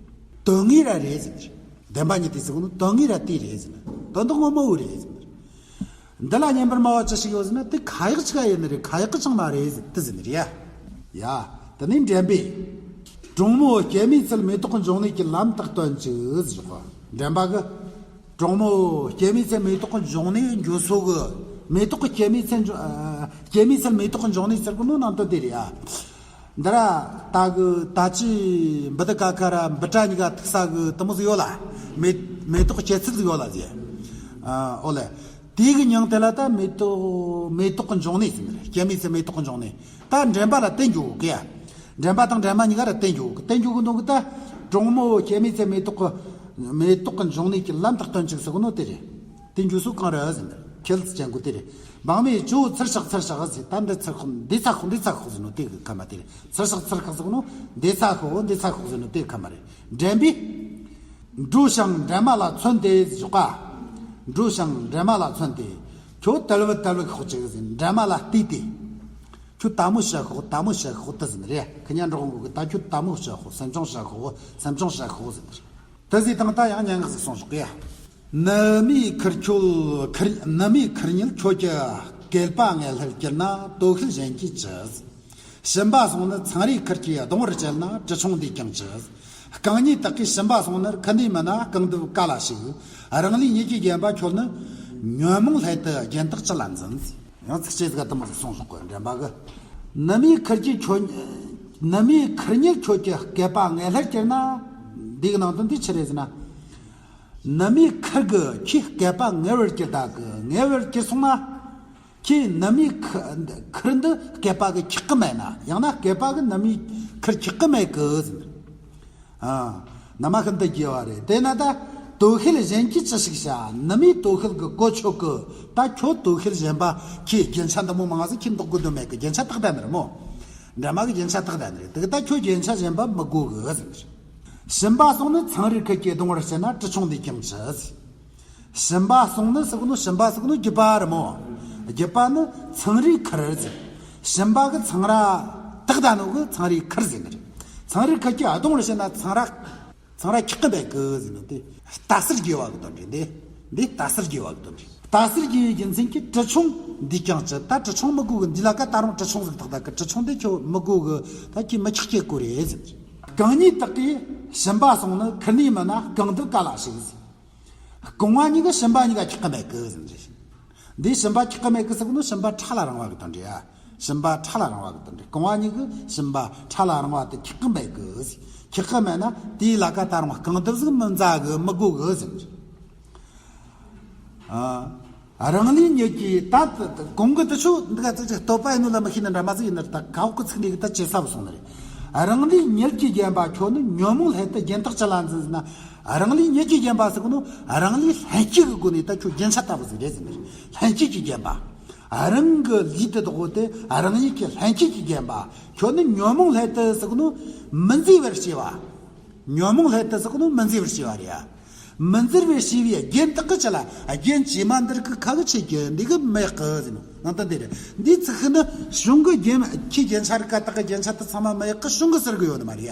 དོན་དངོས་ར་རེད་ཟེར་ནི་རེད། བདེན་པ་ཉིད་དེ་ཟེར་གོ་ནི་དོན་དངོས་ར་དེ་རེད་ཟེར་ནི། དོན་དག་ངོ་མ་བོ་རེད་ཟེར་ནི་རེད། འདི་ལ་སྙན་པར་སྨྲ་བ་ཅི་ཞིག་ཡོད་ཟེར་ན། དེ་ཁ་ཡག་ཅིག་ཡིན་ནི་རེད། ཁ་ཡག་གི་ཅང་མ་རེད་ཟེར་དེ་ཟེར་ནི་རེད་ཡ། ཡ། དེ་ནས་འགྲན་པས། གྲོང་མོ་སྐྱེ་མེད་ཚལ་མེ་ཏོག་གི་འབྱུང་གནས་ཀྱི་ལམ་དག་སྟོན་ཅིག་ཟེར་གོ། འགྲན་པ་གི། གྲོང་མོ་སྐྱེ་མེད་ཚལ་མེ་ཏོག་གི་འབྱུང་གནས་འགྱོ་ས་གི། མེ་ཏོག་གི་སྐྱེ་མེད་ཚལ་འབྱུང་། ཨ། སྐྱེ་མེད་ཚལ་མེ་ཏོག་གི་འབྱུང་གནས་ཟེར་གོ་ནོ་ནང་དོན་དེ་རེད་ཡ། འདི་ར་ད་གི་ད་ཅི་འབུ་དི་ཀ་ཁ་ར་འབུ་ཏྲ་གཉིས་ཀ་ཐུག་ས་གི་དེ་མོ་ཟིག་ཡོད་ལ། མེ་མེ་ཏོག་སྐྱེ་ཚུལ་ཟིག་ཡོད་ལ་ཟེར། ཨ། ཨོ་ལེ། དེ་གི་མྱིང་དེ་ལ་ད་མེ་ཏོག་མེ་ཏོག་གི་འབྱུང་གནས་ཟེར་ནི་རེད། སྐྱེ་མེད་ཚལ་མེ་ཏོག་གི་འབྱུང་གནས། ད་འགྲན་པ་ལ་བརྟེན་འགྱོ་གི་ཡ། འགྲན་པ་དང་འགྲན་མ་གཉིས་ཀ་ར་བརྟེན་འགྱོ་གི། བརྟེན་འགྱོ་གི་འདུག་གི། ད་གྲོང་མོ་སྐྱེ་མེད་ཚལ་མེ་ཏོག་གི་མེ་ཏོག་གི་འབྱུང་གནས་ཀྱི་ལམ་དག་སྟོན་ཅིག་ཟེར་གོ་ནོ་དེ་རེད། དེ་འགྱོ་ས་གང་རེད་ཟེར་ན། ཁྱེད་ཅན་གོ་དེ་རེད། འབངས་མོས་ཇོ་བོ་ཚུར་གཤེགས་ཚུར་གཤེགས་ཟེར། ད་འདི་ཚུར་ཤོག་འདི་ཚུར་ཤོག་འདི་ཚུར་ཤོག་ཟེར་ནོ་དེ་གི་ཁ་མ་དེ་རེད། ཚུར་གཤེགས་ཚུར་ཤོག་ཟེར་གོ་ནོ། འདི་ཚུར་ཤོག་འདི་ཚུར་ཤོག་ཟེར་ནོ་དེ་གི་ཁ་མ་རེད། འགྲན་པས། འགྲོ་ཞིང་འགྲན་མ་ལ་མཚོན་ཏེ་ཟེར་གོ། འགྲོ་ཞིང་འགྲན་མ་ལ་མཚོན་ཏེ། ཁྱོད་དལ་བུ་དལ་བུ་ཤོག་ཅིག་ཟེར། འགྲན་མ་ལ་བལྟས་ཏེ། ཁྱོད་དལ་མོ་བྱས་ཤོག་དལ་མོ་བྱས་ཤོག་དེ་ཟེར་ནི་རེད། ཁི་ཉན་འགྲོ་འགོ་གི། ད་ཁྱོད་དལ་མོ་བྱས་ཤོག་སེམས་ཆུང་བྱས་ཤོག་སེམས་ཆུང་བྱས་ཤོག་ཟེར་ནི་རེད། དེ་ཟེར་དང་ད་ཡང་སྙན་ངག་ཟིག་གསུངས་ཤོག་གི་ཡ། ནུ་མའི་ཁུར་ཁྱོད་ཁུར། ནུ་མའི་ཁུར་ཉིད་ཁྱོད་ཀྱི་སྐེད་པ་ངས་སླར་བསྐྱུར་ན། དོ་ཤལ་གཞན་གྱིས་ཅི་ཟེར། ཞིམ་པ་སོང་ནི་ཚངས་རིས་ཁུར་གྱིས་གདུང་བར་བྱེད་ན། དྲི་ཆུང་འདིས་ཀྱང་ཅི་ཟེར། རྐང་གཉིས་དག་གིས་ཞིམ་པ་སོང་ནི། ཁུར་འདིས་མིན་ན་རྐང་གདུབ་ག་ལ་ཞིག། རང་ལུས་ཉིད་ཀྱིས་བརྒྱན་པ་ཁྱོད་ནི། ཉོན་མོངས་སླད་དུ་རྒྱན་དག་ཅི་ལ་འཛིན། ཡང་ཚིགས་བཅད་ཟིག་དེ་མོ་ཟིག་གསུངས་སོང་གི། འགྲན་པ་གི། ནུ་མའི་ཁུར་གྱིས་ཁྱོད། ནུ་མའི་ཁུར་ཉིད་ཁྱོད་ཀྱི་སྐེད་པ་ངས་སླར་བསྐྱུར་ན། འདི་གི་ནང་དོན་འདི་ཆི་རེད་ཟེར་ན། ནུ་མའི་ཁུར་གིས་ཁྱོའི་སྐེད་པ་ངལ་བར་བསྐྱུར་ད་གི། ངལ་བར་བསྐྱུར་སོང་ན། ཁྱོས་ནུ་མའི་ཁུ་ཁུར་འདི་སྐེད་པ་གིས་འཁྱག་གི་མེད་ན། ཡང་ན་སྐེད་པ་གིས་ནུ་མའི་ཁུར་འཁྱག་གི་མེད་གི་ཟེར། ཨ། ནུ་མ་ཤིན་ཏུ་རྒྱས་པ་རེད། དེས་ན་ད་དོ་ཤལ་གཞན་གྱིས་ཅི་ཞིག་བྱ། ནུ་མའི་དོ་ཤལ་གྱིས་གོ་ཆོད་གི། ད་ཁྱོད་དོ་ཤལ་གཞན་པ་ཁྱོས་རྒྱན་ཆ་འདི་མོ་མང་ཟིག་ཁྱོས་འདོགས་དགོས་དོན་མེད་གི། རྒྱན་ཆ་དག་ད་ནི་རེད་མོ། འགྲན་མ་གི་རྒྱན་ཆ་དག་ད་ནི་རེད། དེ་གི་ད་ཁྱོད་རྒྱན་ཆ་གཞན་པ་མི་དགོས་གི་ཟེར། ཞིམ་པ་སོང་ནི་ཚངས་རིས་ཁུར་གྱིས་གདུང་བར་བྱེད་ན། དྲི་ཆུང་འདིས་ཀྱང་ཅི་ཟེར། ཞིམ་པ་སོང་ནི་ཟེར་གོ་ནོ། ཞིམ་པ་ཟེར་གོ་ནོ་རྒྱུད་པ་རེད་མོ། རྒྱུད་པ་ནི་ཚངས་རིས་ཁུར་ཟེར། ཞིམ་པ་གི་ཚངས་ར། ཁག་ད་ནོ་གི་ཚངས་རིས་ཁུར་ཟེར་ནི་རེད། ཚངས་རིས་ཁུར་གྱི་ཨ་དོང་རེ་བཤད་ན་ཚངས་ར། ཚངས་ར་ཁྱག་གི་མེད་གི་ཟེར་ནི་དེ། རྟ་སེར་རྒྱས་པ་གི་དོན་རེད་འདི། འདི་རྟ་སེར་རྒྱས་པ་གི་དོན་རེད། རྟ་སེར་རྒྱས་པའི་རྒྱུ་མཚན་གྱིས་གྲི་ཆུང་འདི་ཀྱང་ཅི། ད་གྲི་ཆུང་མི་དགོས་གི། འདི་ལ་ཀ་ད་རུང་གྲི་ཆུང་ཟིག་ཐག་ད་གི། གྲི་ཆུང་འདི་ཁྱོད་མི་དགོས་གི། ད་ཁྱོད་མི་ཁྱག་སྐྱེ་དགོས་རེད་ཟེར་ནི་རེད། གང་ཉིད་དག་གིས་ཞུམ་པ་སོང་ནི་ཁུར་ནི་མིན་ན་རྐང་གདུབ་ག་ལ་ཞིག་ཟེར། རྐང་བ་གཉིས་ཀྱི་ཞུམ་པ་གཉིས་ཀ་ཁྱག་གི་མེད་གི་ཟེར་ནི་རེད། འདི་ཞུམ་པ་ཁྱག་གི་མེད་གི་ཟེར་གོ་ནོ་ཞུམ་པ་ཕྲ་ལ་རིང་བ་གི་དོན་རེད་ཡ། ཞུམ་པ་ཕྲ་ལ་རིང་བ་གི་དོན་རེད། རྐང་བ་གཉིས་ཀྱི་ཞུམ་པ་ཕྲ་ལ་རིང་བ་དེ་ཁྱག་གི་མེད་གི་ཟེར། ཁྱག་གི་མེད་ན་དེའི་ལ་ཀ་ད་རུང་རྐང་གདུབ་ཟིག་མི་འཛའ་གི། མི་དགོས་གི་ཟེར་ནི་རེད། ཨ། རང་ལུས་ཉིད་ཀྱིས་ད་གོང་གི་དེ་ཆོ་འདི་ག་ཚིག་ཅིག་བསྟོད་པ་ཡིན་ནོ་ལ་མི་ཤེས་ན་འདྲ་མ་ཟིག་ཡིན་ནི་རེད། ད་ག་འོག་གི་ཚིག་འདི་གི་ད་ཇེ་ཟབ་སོང་ནི་རེད། རང་ལུས་ཉིད་ཀྱིས་བརྒྱན་པ་ཁྱོད་ནི་ཉོན་མོངས་སླད་དུ་སྦྱིན་བདག་ཅི་ལ་འཛིན་ཟེར་ན། རང་ལུས་ཉིད་ཀྱིས་བརྒྱན་པ་ཟེར་གོ་ནོ་རང་ལུས་ལྷན་སྐྱེས་ཀྱི་སྒོ་ནས་ད་ཁྱོད་རྒྱན་ཆ་ལྟ་བུ་ཟིག་རེད་ཟེར་ནི་རེད། ལྷན་སྐྱེས་ཀྱིས་བརྒྱན་པ། རང་གི་ལུས་དེ་དག་དེ་རང་ཉིད་ཀྱི་ལྷན་སྐྱེས་ཀྱིས་བརྒྱན་པ། ཁྱོད་ནི་ཉོན་མོངས་སླད་དུ་ཟེར་གོ་ནོ་མི་འཛིན་པར་སྐྱེ་བ། ཉོན་མོངས་སླད་དུ་ཟེར་གོ་ནོ་མི་འཛིན་པར་སྐྱེ་བ་རེད་ཡ། མི་འཛིན་པར་སྐྱེ་བའི་རྒྱན་དག་གི་ཅི་ལ། རྒྱན་ཇི་མ་འདིར་གི་ཁ་གི་ཆེ་གི་འདི་གི་མི་ཡག་གི་ཟེར་ནོ་ནང་དོན་དེ་རེད། འདི་ཚིག་ཤི་ནི་གཞུང་གི་རྒྱན་ཁྱི་རྒྱན་ཆ་རིག་ག་དག་གི་རྒྱན་ཆ་དེ་ཚང་མ་མི་ཡག་གི་གཞུང་གི་ཟེར་གི་ཡོད་ནི་མ་རེད་ཡ།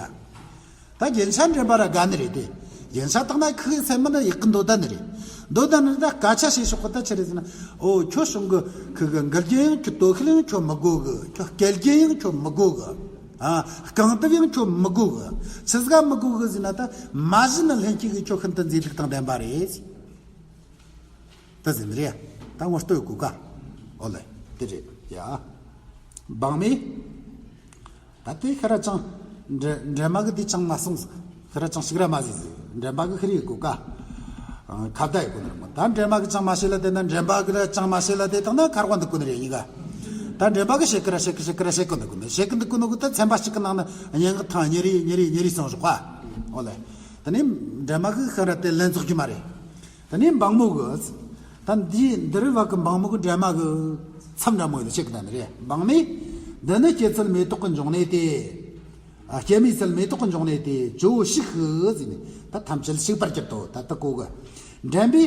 ད་རྒྱན་ཆ་འདྲེན་པ་ར་དགའ་ནི་རེད་དེ། རྒྱན་ཆ་བཏགས་ན་ཁི་སེམས་མི་ནི་ཡག་གི་འདོད་ད་ནི་རེད། འདོད་ད་ནི་རེད། ད་སྐད་ཆ་བཤད་ཕྱོགས་གི་ད་ཆི་རེད་ཟེར་ན། ཨོ་ཁྱོད་གཞུང་གི་ཁི་གི་འགལ་རྒྱན་ཡང་ཁྱོད་དོ་ཤལ་ཡང་ཁྱོད་མི་དགོས་གི། ཁྱོད་སྐལ་རྒྱན་ཡང་ཁྱོད་མི་དགོས་གི། ཨ། རྐང་སྟབས་ཡང་ཁྱོད་མི་དགོས་གི། ཆི་ཟིག་ག་མི་དགོས་གི་ཟེར་ན། ད་མ་གཞི་ནི་ལྷན་སྐྱེས་ཀྱི་ཁྱོད་ཤིན་ཏུ་མཛེས་སྡུག་དང་ལྡན་པ་རེད། ད་ཟེར་ནི་རེད། ད་ངོ་བསྟོད་གོ་ག། ཨོ་ལེ། དེ་རེད་ཡ། འབངས་མི། ད་དེ་ཁ་ར་ཅང་། འདྲེ་འདྲེ་མ་གི་དེ་ཅང་མ་སོང་ཟིག་ཁ་ར་ཅང་ཞིག་ར་མ་ཟིག་ཟིག་འདྲེ་མ་གི་ཁི་རི་གོ་ག། ཁ་བརྡ་ཡི་གོ་ནི་རེད་མོ། ད་འདྲེ་མ་གི་ཅང་མ་བཤད་ལ་དེ་ན། འདྲེ་མ་གི་ར་ཅང་མ་བཤད་ལ་དེ་དང་ན་ཁར་བ་འདུག་གོ་ནི་རེད་ཡིན་ག། ད་འདྲེ་མ་གི་བཤད་གི་ར་བཤད་གི་བཤད་གི་ར་བཤད་གི་འདུག་གོ་ནི། བཤད་གི་འདུག་གོ་ནོ་གི་ད་ཚན་པ་གཅིག་གི་ནང་ན་སྙན་ངག་ཐང་ཉེ་རི་ཉེ་རི་ཉེ་རི་སོང་རོགས་པ། ཨོ་ལེ། དེ་ནས་འདྲེ་མ་གི་ཁ་ར་དེ་ལན་རྫོགས་རྒྱུ་མ་རེད། དེ་ནས་འབངས་མོ་གི། ད་འདི་འདི་རི་བ་གི་འབངས་མོ་གི་འདྲེ་མ་གི་མཚམས་འདྲ་མོ་ཡོད་ཅེས་གི་ད་འདི་རེད། འབངས་མི། འདི་ནི་སྐྱེད་ཚལ་མེ་ཏོག་གི་འབྱུང་གནས་ཏེ། ཨ། སྐྱེད་མོས་ཚལ་མེ་ཏོག་གི་འབྱུང་གནས་ཏེ་ཇོ་བོ་ཤིག་ཤི་ཟེར་ནས་ད་ཐམས་ཅད་ཤིག་པར་གྱུར་ཏོ། ད་ད་གོ་གི། འདྲེན་པས་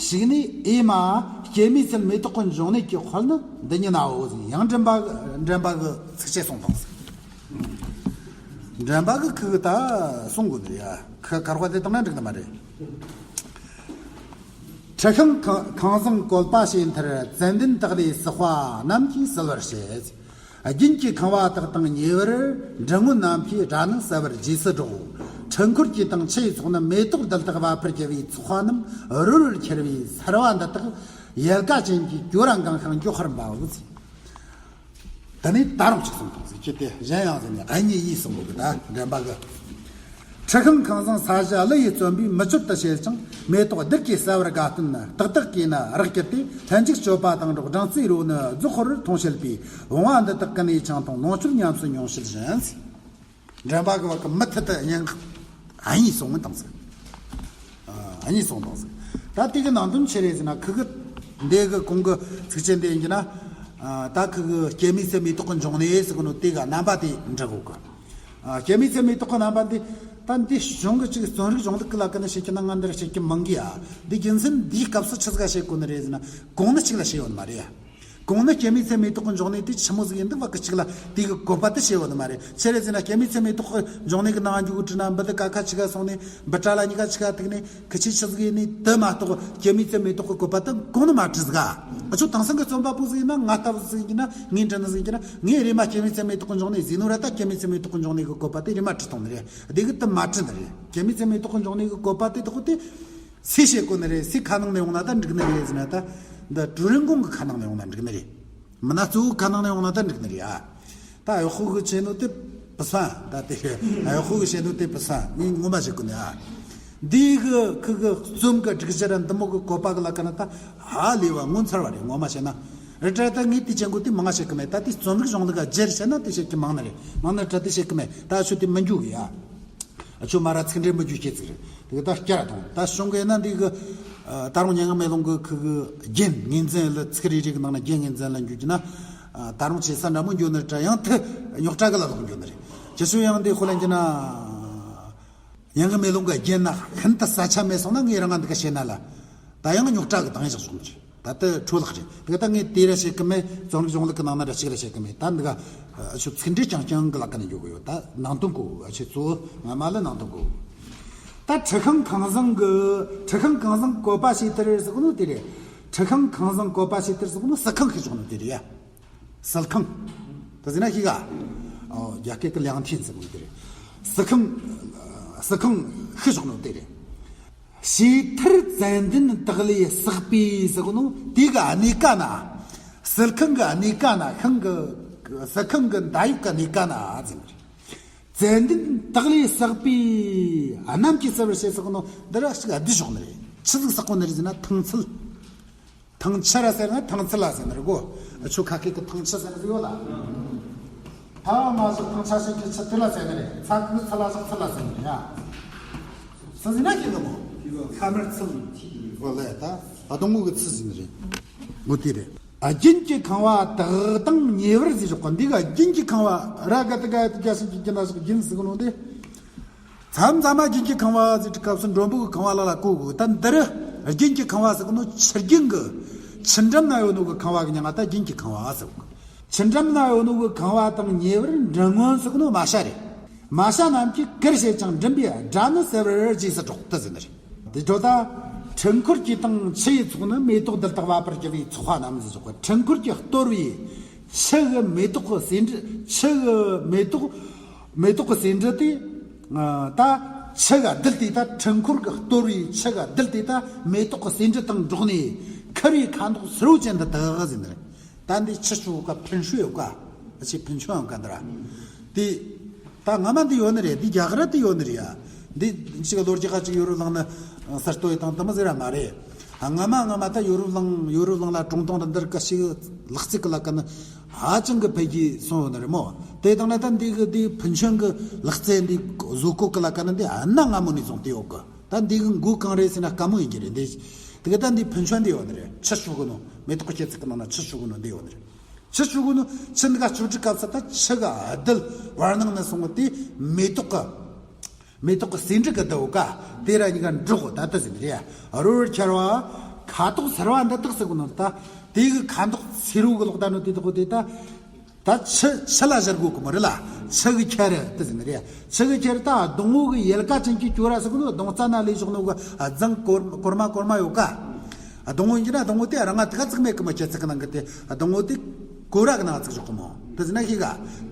ཤིག་ནས་ཨེ་མ། སྐྱེད་མོས་ཚལ་མེ་ཏོག་གི་འབྱུང་གནས་ཀྱི་དཔལ་ནི་འདི་ཉིད་ནའོ་ཟེར། ཡང་འདྲེན་པ་འདྲེན་པ་གི་ཚིགས་བཅད་གསུངས་དང་ཟེར། འདྲེན་པ་གི་ཁུ་གི་ད་གསུང་དགོས་ནི་རེད་ཡ། ཁུ་ཁར་བ་དེ་བཏང་ན་འགྲིག་ནི་མ་རེད། ཁྲི་ཤིང་ཁང་ཁང་བཟང་བཀོད་པ་བྱས་མཐར། ཙན་དན་དག་ལས་བསྲེགས་པ་རྣམས་ཀྱིས་གསོལ་བར་བྱེད། རྒྱན་གྱི་ཁང་བ་དག་དང་ཉེ་བར། འབྲི་ངོ་རྣམས་ཀྱིས་སྒྲ་ནི་གསལ་བར་རྗེས་སུ་སྒྲོག་ཁྲི་འཁོར་གྱི་དང་ཆུ་ཡི་ཚོགས་ནི་མེ་ཏོག་རྡུལ་དག་འབབ་པར་བགྱི་བའི་ཚོགས་པ་རྣམས་རོལ་རོལ་ཁྱེར་བའི་སར་བ་འདི་དག་ཡལ་ག་ཅན་གྱི་གྱོ་ར་འགེངས་ཤིང་མགྱོགས་པར་འབབ་བོ་ཟེར། དེ་ནས་ད་རུང་གཅིག་གསུངས་དང་ཟིག་ཁྱེད་དེ་གཞན་ཡང་ཟེར་ནས་གཉིས་གཉིས་གསུངས་གོ་གི། ད་འདྲེན་པ་གི། ཁྲི་ཤིང་ཁང་བཟང་ས་གཞི་ཀླུ་ཡིས་བརྩོན་པས་མི་ཆོད་དུ་བྱེད་ཅིང་། མེ་ཏོག་རྡུལ་གྱིས་གསལ་བར་དགའ་སྟོན་ན། ཏག་ཏག་གིས་ནི་རེག་གྱུར་ཏེ། ལྷན་ཅིག་སྤྱོད་པ་དང་འགྲོགས་སྦྲང་རྩིའི་རོ་ནི་རྫོགས་པར་མཐོང་བྱེད་པའི། བུང་བ་འདི་དག་ཀུན་ནས་ཆང་འཐུང་ལོངས་སྤྱོད་ཉམས་སུ་མྱོང་བྱེད་བཞིན་ཟེར། འདྲེན་པ་གི་བ་གི་མུ་མཐུད་དུ་སྙན་ངག་ཨ་གཉིས་གསུངས་མིན་དང་ཟེར། ཨ་གཉིས་གསུངས་དང་ཟེར། ད་དེ་གི་ནང་དོན་ཆི་རེད་ཟེར་ན། ཁུ་གི་འདི་གི་གོང་གི་ཚིགས་བཅད་འདི་ཡིན་གྱི་ན། ཨ་ད་ཁུ་གི་སྐྱེད་མོས་ཚལ་མེ་ཏོག་གི་འབྱུང་གནས་ཟེར་གི་ནོ་དེ་གི་རྣམ་པ་དེ་འབྲི་གོ་གི། ཨ་སྐྱེད་མོས་ཚལ་མེ་ཏོག་གི་རྣམ་པ་འདི། ད་འདི་གཞུང་གི་ཅིག་རྩོམ་རིག་གཞུང་ལུགས་ཀྱི་ལ་ཀ་ནས་བཤད་ཀྱི་ན་ང་འདིར་བཤད་ཀྱི་མང་གི་ཡ། འདི་རྒྱུ་མཚན་འདིའི་སྐབས་སུ་ཆི་ཟིག་ག་བཤད་དགོས་ནི་རེད་ཟེར་ན། གོང་ནི་གཅིག་ལ་བཤད་ཡོད་ནི་མ་རེད་ཡ། གོང་ནི་སྐྱེད་མོས་ཚལ་མེ་ཏོག་གི་འབྱུང་གནས་དེ་ཆི་མོ་ཟིག་ཡིན་འདུག་བ་གི་གཅིག་ལ་དེ་གི་བཀོད་པ་དེ་བྱས་ཡོད་ནི་མ་རེད། ཆི་རེད་ཟེར་ན་སྐྱེད་མོས་ཚལ་མེ་ཏོག་གི་འབྱུང་གནས་གི་ནང་འཇུག་གི་བྲིས་ན་འབུ་དེ་ཀ་ཁ་ཆི་ག་སོང་ནས་འབུ་ཏྲ་ལ་གཉིས་ཀ་ཆི་ག་ཐུག་ནས་ཁི་ཆི་ཆི་ཟིག་ཡིན་ནི་དེ་མ་གཏོགས་སྐྱེད་མོས་ཚལ་མེ་ཏོག་གི་བཀོད་པ་དེ་གོང་ནི་མ་བྲིས་ཟིག་ཨ་ཆོ་དེང་སང་གི་རྩོམ་པ་པོ་ཟིག་ཡིན་ན་ང་ལྟ་བུ་ཟིག་ཡིན་གྱི་ན་ངས་འབྲི་ནི་ཟིག་ཡིན་གྱི་ན་ངས་རེ་མ་སྐྱེད་མོས་ཚལ་མེ་ཏོག་གི་འབྱུང་གནས་ཟིག་ནོ་ར་ད་སྐྱེད་མོས་ཚལ་མེ་ཏོག་གི་འབྱུང་གནས་གི་བཀོད་པ་དེ་རེ་མ་བྲིས་བཏང་ནི་རེད། དེ་གི་དེ་མ་བྲིས་ནི་རེད། སྐྱེད་མོས་ཚལ་མེ་ཏོག་གི་འབྱུང་གནས་གི་བཀོད་པ་དེ་དག་དེ། སུས་བཤད་གོ་ནི་རེད། སུས་ཁ་ནང་ནས་ཡོང་ན་ད་འགྲིག་ནི་རེད་ཟེར་ན། ད་འདི་ཀྲུའུ་རེན་ཀོང་གི་ཁ་ནང་ནས་ཡོང་ན་འགྲིག་ནི་རེད། མིན་ན་གཙོ་བོ་ཁ་ནང་ནས་ཡོང་ན་ད་འགྲིག་ནི་རེད་ཨ། ད་གཡོག་ཤོག་གི་བྱེད་ནོ་དེ་བུ་སང་ད་དེ་གཡོག་ཤོག་གི་བྱེད་ནོ་དེ་བུ་སང་ངས་ངོ་མ་བཤད་གོ་ནི་ཨ། འདི་གི་ཁུ་གི་རྩོམ་གི་སྒྲིག་གཞི་ར་འདི་མོ་གི་བཀོད་པ་གི་ལ་ཀ་ན་ད་ཧ་ལས་བ་ངོ་མཚར་བ་རེད། ངོ་མ་བཤད་ན་རི་བྲལ་ད་ངས་དེ་ཅན་གོ་དེ་མང་ང་བཤད་གི་མེད། ད་དེ་རྩོམ་རིག་གཞུང་ལུགས་ག་སྦྱར་བཤད་ན་དེ་བཤད་གི་མང་ནི་རེད། མང་ནི་རི་བྲལ་དེ་བཤད་གི་མེད། ད་ཆོ་དེ་མི་འཇུག་གི་ཡ། ཨ་ཆོ་མ་ར་ཚིག་འགྲེལ་མི་རྒྱུ་སྐྱེ་ཚིག་རེད། དེ་ག་ད་བསྐྱར་དང་ད་གཞུང་གི་ན་འདི་གི། ཨ་ད་རུང་སྙན་ངག་མེ་ལོང་གི་ཁུ་གི་རྒྱན་ངོས་འཛིན་ལ་ཚིག་རེ་རེ་གི་ནང་ན་རྒྱན་ངོས་འཛིན་ལ་འགྱུར་གྱི་ན། ཨ་ད་རུང་ཆེ་ས་འདྲ་མོ་འགྱོ་ནི་དྲ་ཡང་ཐི་རྙོག་དྲ་གི་ལ་ལོག་འགྱོ་ནི་རེད། ཅི་ཞུ་ཡང་འདི་ཁོ་ལ་འགྱུར་ན། སྙན་ངག་མེ་ལོང་གི་རྒྱན་ན་ཤིན་ཏུ་ས་ཆ་མེད་སོང་ན་ངས་རང་ང་འདི་ག་བཤད་ན་ལ། ད་ཡང་རྙོག་དྲ་གི་དང་ཡང་བཞག་སོང་གི། ད་ལྟ་འཕྲོ་བརླག་རེད། དེ་ད་ངས་དེ་ར་བཤད་གི་མེད། རྩོམ་རིག་གཞུང་ལུགས་ཀྱི་ནང་ན་ར་ཞིག་ར་བཤད་གི་མེད། ད་འདི་ག་ཨ་ཆུ་ཚིག་འགྲེལ་རྐྱང་རྐྱང་གི་ལག་ཀ་ནས་འཇོག་གི་ཡོད། ད་ནང་དོན་གོ་ཨ་ཆུ་གཙོ་བོ་ང་མ་ལ་ནང་དོན་གོ། ད་ཁྲི་ཤང་ཁང་བཟང་གི་ཁྲི་ཤང་ཁང་བཟང་བཀོད་པ་བྱས་ཐུར་ཟེར་གོ་ནོ་དེ་རེད། ཁྲི་ཤང་ཁང་བཟང་བཀོད་པ་བྱས་ཐུར་ཟེར་གོ་ནོ་སིལ་ཁང་ཤི་ཆོག་ནོ་དེ་རེད་ཡ། སིལ་ཁང་། ད་ཟེར་ན་ཤི་ག་ཨོ་རྒྱ་སྐད་ཀྱི་ལིའང་ཐིན་ཟེར་གོ་ནོ་དེ་རེད། སིལ་ཁང་སིལ་ཁང་ཤི་ཆོག་ནོ་དེ་རེད། བྱས་ཐུར་ཙན་དན་སྟག་ལས་བསགས་པའི་ཟེར་གོ་ནོ་དེ་གི་གནས་ཀ་ན། སིལ་ཁང་གི་གནས་ཀ་ན། ཤང་གི་སིལ་ཁང་གི་མདའ་ཡུག་གི་གནས་ཀ་ན་ཟེར་ནི་རེད། ཙན་དན་སྟག་ལས་བསགས་པའི་གནམ་གྱི་སེར་བ་ཞེས་བསགས་ནོ་འདི་ར་ཞིག་བསྡུས་ཆོག་ནི་རེད། ཆི་ཟིག་བསགས་གོ་ནི་རེད་ཟེར་ན་ཐང་ཚལ། ཐང་ཆུ་ར་ཟེར་ན་ཐང་ཚལ་ལ་ཟེར་ནི་རེད་གོ། ཆུ་ཁ་སྐད་ཀྱི་ཐང་ཆུ་ཟེར་ནི་ཟིག་ཡོད་ལ། ཐ་མ་ཞིག་ཐང་ཆ་ཞིག་གི་ཆུ་དེ་ལ་ཟེར་ནི་རེད། ཚ་གི་ཚལ་ལ་ཞིག་ཚལ་ལ་ཟེར་ནི་རེད་ཡ། ཚུལ་ཟིན་ན་ཤེས་ནི་མོ། ཤ་མར་ཚུལ། འོ་ལེ་ད་ཨ་དོང་ངོ་གི་ཚུལ་ཟིན་རེད། ངོ་དེ་རེད། རྒྱུན་གྱི་ཁང་བ་དག་དང་ཉེ་བར་ཟེར་ཆོག་གི། འདི་ག་རྒྱུན་གྱི་ཁང་བ་ར་ག་ཏི་ག་ཏི་ག་ཞིག་གི་རྒྱུན་ལ་ཞིག་རྒྱུན་ཟེར་གི་ནོ་དེ། མཚམས་མཚམས་མ་རྒྱུན་གྱི་ཁང་བ་ཟེར་གི་སྐབས་སུ་མགྲོན་པོ་གི་ཁང་བ་ལ་ལ་གོ་གི། ད་འདིར་རྒྱུན་གྱི་ཁང་བ་ཟེར་གི་ནོ་ཆུ་རྒྱུན་གི་ཆུ་འགྲམ་ན་ཡོད་ནོ་གི་ཁང་བ་གི་མྱིང་ང་ད་རྒྱུན་གྱི་ཁང་བ་ཟེར་གི། ཆུ་འགྲམ་ན་ཡོད་ནོ་གི་ཁང་བ་དང་ཉེ་བར་མགྲིན་སྔོན་ཟེར་གི་ནོ་མ་ཤ་རེད། མ་ཤ་རྣམས་ཀྱིས་གར་བྱེད་ཅིང་མགྲིན་པའི་སྒྲ་ནི་གསལ་བར་རྗེས་སུ་སྒྲོག་ཏུ་ཟེར་ནི་རེད། དེ་འཕྲོ་ད། ཁྲི་འཁོར་གྱི་དང་ཆུ་ཡི་ཚོགས་ནི། མེ་ཏོག་རྡུལ་དག་བབས་པར་གྱུར་པའི་ཚོགས་པ་རྣམས་ཟེར་ཆོག་གི། ཁྲི་འཁོར་གྱིས་གཏོར་བའི་ཆུ་གི་མེ་ཏོག་གི་ཟེའུ་འབྲུ། ཆུ་གི་མེ་ཏོག་མེ་ཏོག་གི་ཟེའུ་འབྲུ་དེ། ད་ཆུ་གི་རྡུལ་དེ་ད་ཁྲི་འཁོར་གྱིས་གཏོར་བའི་ཆུ་གི་རྡུལ་དེ་ད་མེ་ཏོག་གི་ཟེའུ་འབྲུ་དང་འགྲོགས་ནས་ཁུར་བའི་ཁ་མདོག་སེར་བོ་ཅན་དུ་དག་ཟེར་ནི་རེད། ད་འདི་ཆུ་ཆུ་ག་ཕུན་ཆུ་ཡོད་ག་ཨ་ཆེ་ཕུན་ཆུ་ཡང་ག་འདི་ར། དེ་ད་སྔ་མ་འདི་ཡོད་ནི་རེད། འདི་རྒྱ་གར་དུ་ཡོད་ནི་རེད་ཡ། འདི་ཅིག་ལོ་རྒྱུས་ཁ་ཅིག་ཡོ་རོབ་གླིང་ནི་གསར་གཏོད་དང་དུ་མ་ཟེར་ར་མ་རེད། སྔ་མ་སྔ་མ་ད་ཡོ་རོབ་གླིང་ཡོ་རོབ་གླིང་ལ་ཀྲུང་ཏུང་ར་འདིར་ཀ་ཞིག་ལག་རྩལ་གི་ལ་ཀ་ནི་ཧ་ཅང་གི་འཕེལ་རྒྱས་སོང་ཡོད་ནི་རེད་མོ། དེ་དང་ན་ད་འདི་གི་འདི་ཕུན་ཆུ་གི་ལག་རྩལ་འདི་བཟོ་བཀོད་གི་ལ་ཀ་ནི་འདི་ཨ་ན་སྔ་མོ་ནས་བཟུང་སྟེ་ཡོད་གི། ད་འདི་གི་མགོ་གང་རེད་ཟེར་ན་དཀའ་མོ་ཡིན་གྱི་རེད། འདི་དེ་གི་ད་འདི་ཕུན་ཆུ་འདི་ཡོད་ནི་རེད། ཆུ་ཆུ་གི་ནོ་མེ་ཏོག་གི་སྐྱེད་ཚལ་གི་ནང་ན་ཆུ་ཆུ་གི་ནོ་འདི་ཡོད་ནི་རེད། ཆུ་ཆུ་གི་ནོ་ཆུ་འདི་ག་ཆུ་འབྲི་སྐབས་སུ་ད་ཆུ་གི་རྡུལ་བར་སྣང་ནས་སོང་བ་དེ་མེ་ཏོག་གི་མེ་ཏོག་གི་ཟེའུ་འབྲུ་གི་རྡུལ་ག་དེ་ར་གཉིས་ཀ་འགྲོགས་ད་ལྟ་ཟིན་རེད། རོལ་ཁྱེར་བ་ཁ་དོག་སེར་བ་འདི་དག་ཟེར་གི་ནོ་ད་དེ་གི་ཁ་མདོག་སེར་བོ་གི་ལོག་ད་ནོ་དེ་དག་དེ་ད། ད་ཆུ་ཆུ་ལ་སྦྱར་དགོས་གི་མོ་རེད་ལ། ཆུ་གི་ཁྱེར་དེ་ཟེར་ནི་རེད། ཆུ་གི་ཁྱེར་ད་སྡོང་བོ་གི་ཡལ་ག་ཅན་གྱི་སྐྱོ་ར་ཟེར་གི་ནོ་སྡོང་རྩ་ན་ལས་ཞོག་ནོ་གི་རྫིང་གོར་གོར་མ་གོར་མ་ཡོད་ཀ་སྡོང་བོ་ཡིན་གྱི་ན་སྡོང་བོ་དེ་རང་ང་དེ་ག་ཚིག་མེད་གི་མོ། ཁྱེད་ཚིག་གི་ནང་གི་དེ་སྡོང་བོ་དེ་གོ་ར་གི་ནང་ཚིག་ཞོག་གི་མོ། དེ་ཟེར་ན་ཤི་ག་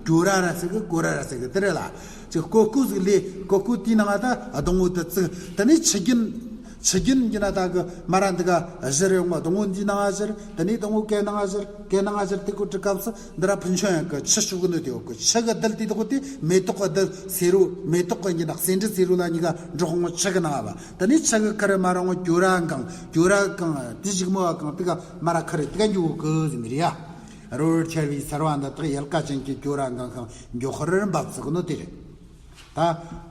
སྐྱོ་ར་ར་ཟེར་གི་གོ་ར་ར་ཟེར་གི་དེ་རེད་ལ། ཅིག་ཀོ་ཀུ་ཟིག་ལས་ཀོ་ཀུ་དེའི་ནང་ད་སྡོང་བོ་དེ་ཚིག་དེ་ནས་ཆུ་རྒྱུན། ཆུ་རྒྱུན་གྱི་ན་ད་གི་མ་ར་འདི་ག་བཞུར་ཡོང་བ། སྡོང་བོ་འདི་ནང་བཞུར། དེ་ནས་སྡོང་བོ་གན་ནང་བཞུར། གན་ནང་བཞུར་དེ་ཀོ་ཀྲི་སྐབས་སུ་འདི་ར་ཕུན་ཆུ་ཡང་གི་ཆུ་ཆུ་གི་ནོ་དེ་ཡོད་གི། ཆུ་གི་རྡུལ་དེ་དག་དེ་མེ་ཏོག་གི་རྡུལ་སེར་བོ་མེ་ཏོག་གི་གྱི་ན་ཟེའུ་འབྲུ་སེར་བོ་ལ་གཉིས་ཀ་འགྲོགས་འོང་ཆུ་གི་ནང་བ། དེ་ནས་ཆུ་གི་ཁུར་མ་ར་འོང་སྐྱོ་ར་གང་སྐྱོ་ར་གང་དེ་ཞིག་མོ་བ་གང་དེ་ག་མ་ར་ཁུར་དེ་ག་འགྱུ་གི་ཟིན་རེད་ཡ། རོལ་ཁྱེར་བའི་སེར་བ་འདི་དག་ཡལ་ག་ཅན་གྱི་སྐྱོ་ར་གང་གང་མགྱོགས་ཁུར་འབབ་ཚུགས་ནོ་དེ་རེད། ད་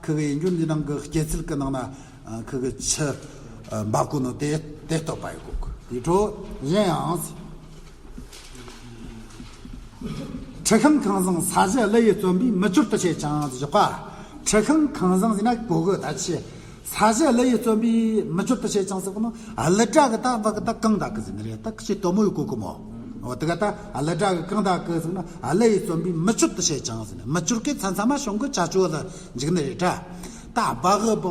ཁི་གི་ཡིན་རྒྱུ་འདི་ནང་གི་སྐྱེད་ཚལ་གི་ནང་ན་ཁི་གི་ཆུ་འབབ་གོ་ནོ་དེ་དེ་བསྟོད་པ་ཡི་གོ་གི། དེ་འཕྲོ་གཞན་ཡང་། ཁྲི་ཤང་ཁང་བཟང་ས་གཞི་ཀླུ་ཡིས་བརྩམས་པས་མི་སྐྱོར་དུ་བྱེད་ཅིང་ཟེར་བ། ཁྲི་ཤང་ཁང་བཟང་ཟེར་ན་གོ་གི་ད་ཆི། ས་གཞི་ཀླུ་ཡིས་བརྩམས་པས་མི་སྐྱོར་དུ་བྱེད་ཅིང་ཟེར་གོ་ནོ་ཀླུ་སྒྲ་གི་ད་བ་གི་ད་གང་ད་གི་ཟེར་ནི་རེད། ད་ཁི་ཆི་དོ་མོ་ཡི་གོ་གི་མོ། འོ་དེ་ག་ད་ཀླུ་སྒྲ་གི་གང་ད་གི་ཟེར་ན་ཀླུ་ཡིས་བརྩམས་པས་མི་སྐྱོར་དུ་བྱེད་ཅིང་ཟེར་ནི། མི་སྐྱོར་གི་མཚམས་མཚམས་མ་བྱུང་གི་བྱ་སྤྱོད་ལ་འཇུག་ནི་རེད་ད། ད་སྦ་གི་སྦ་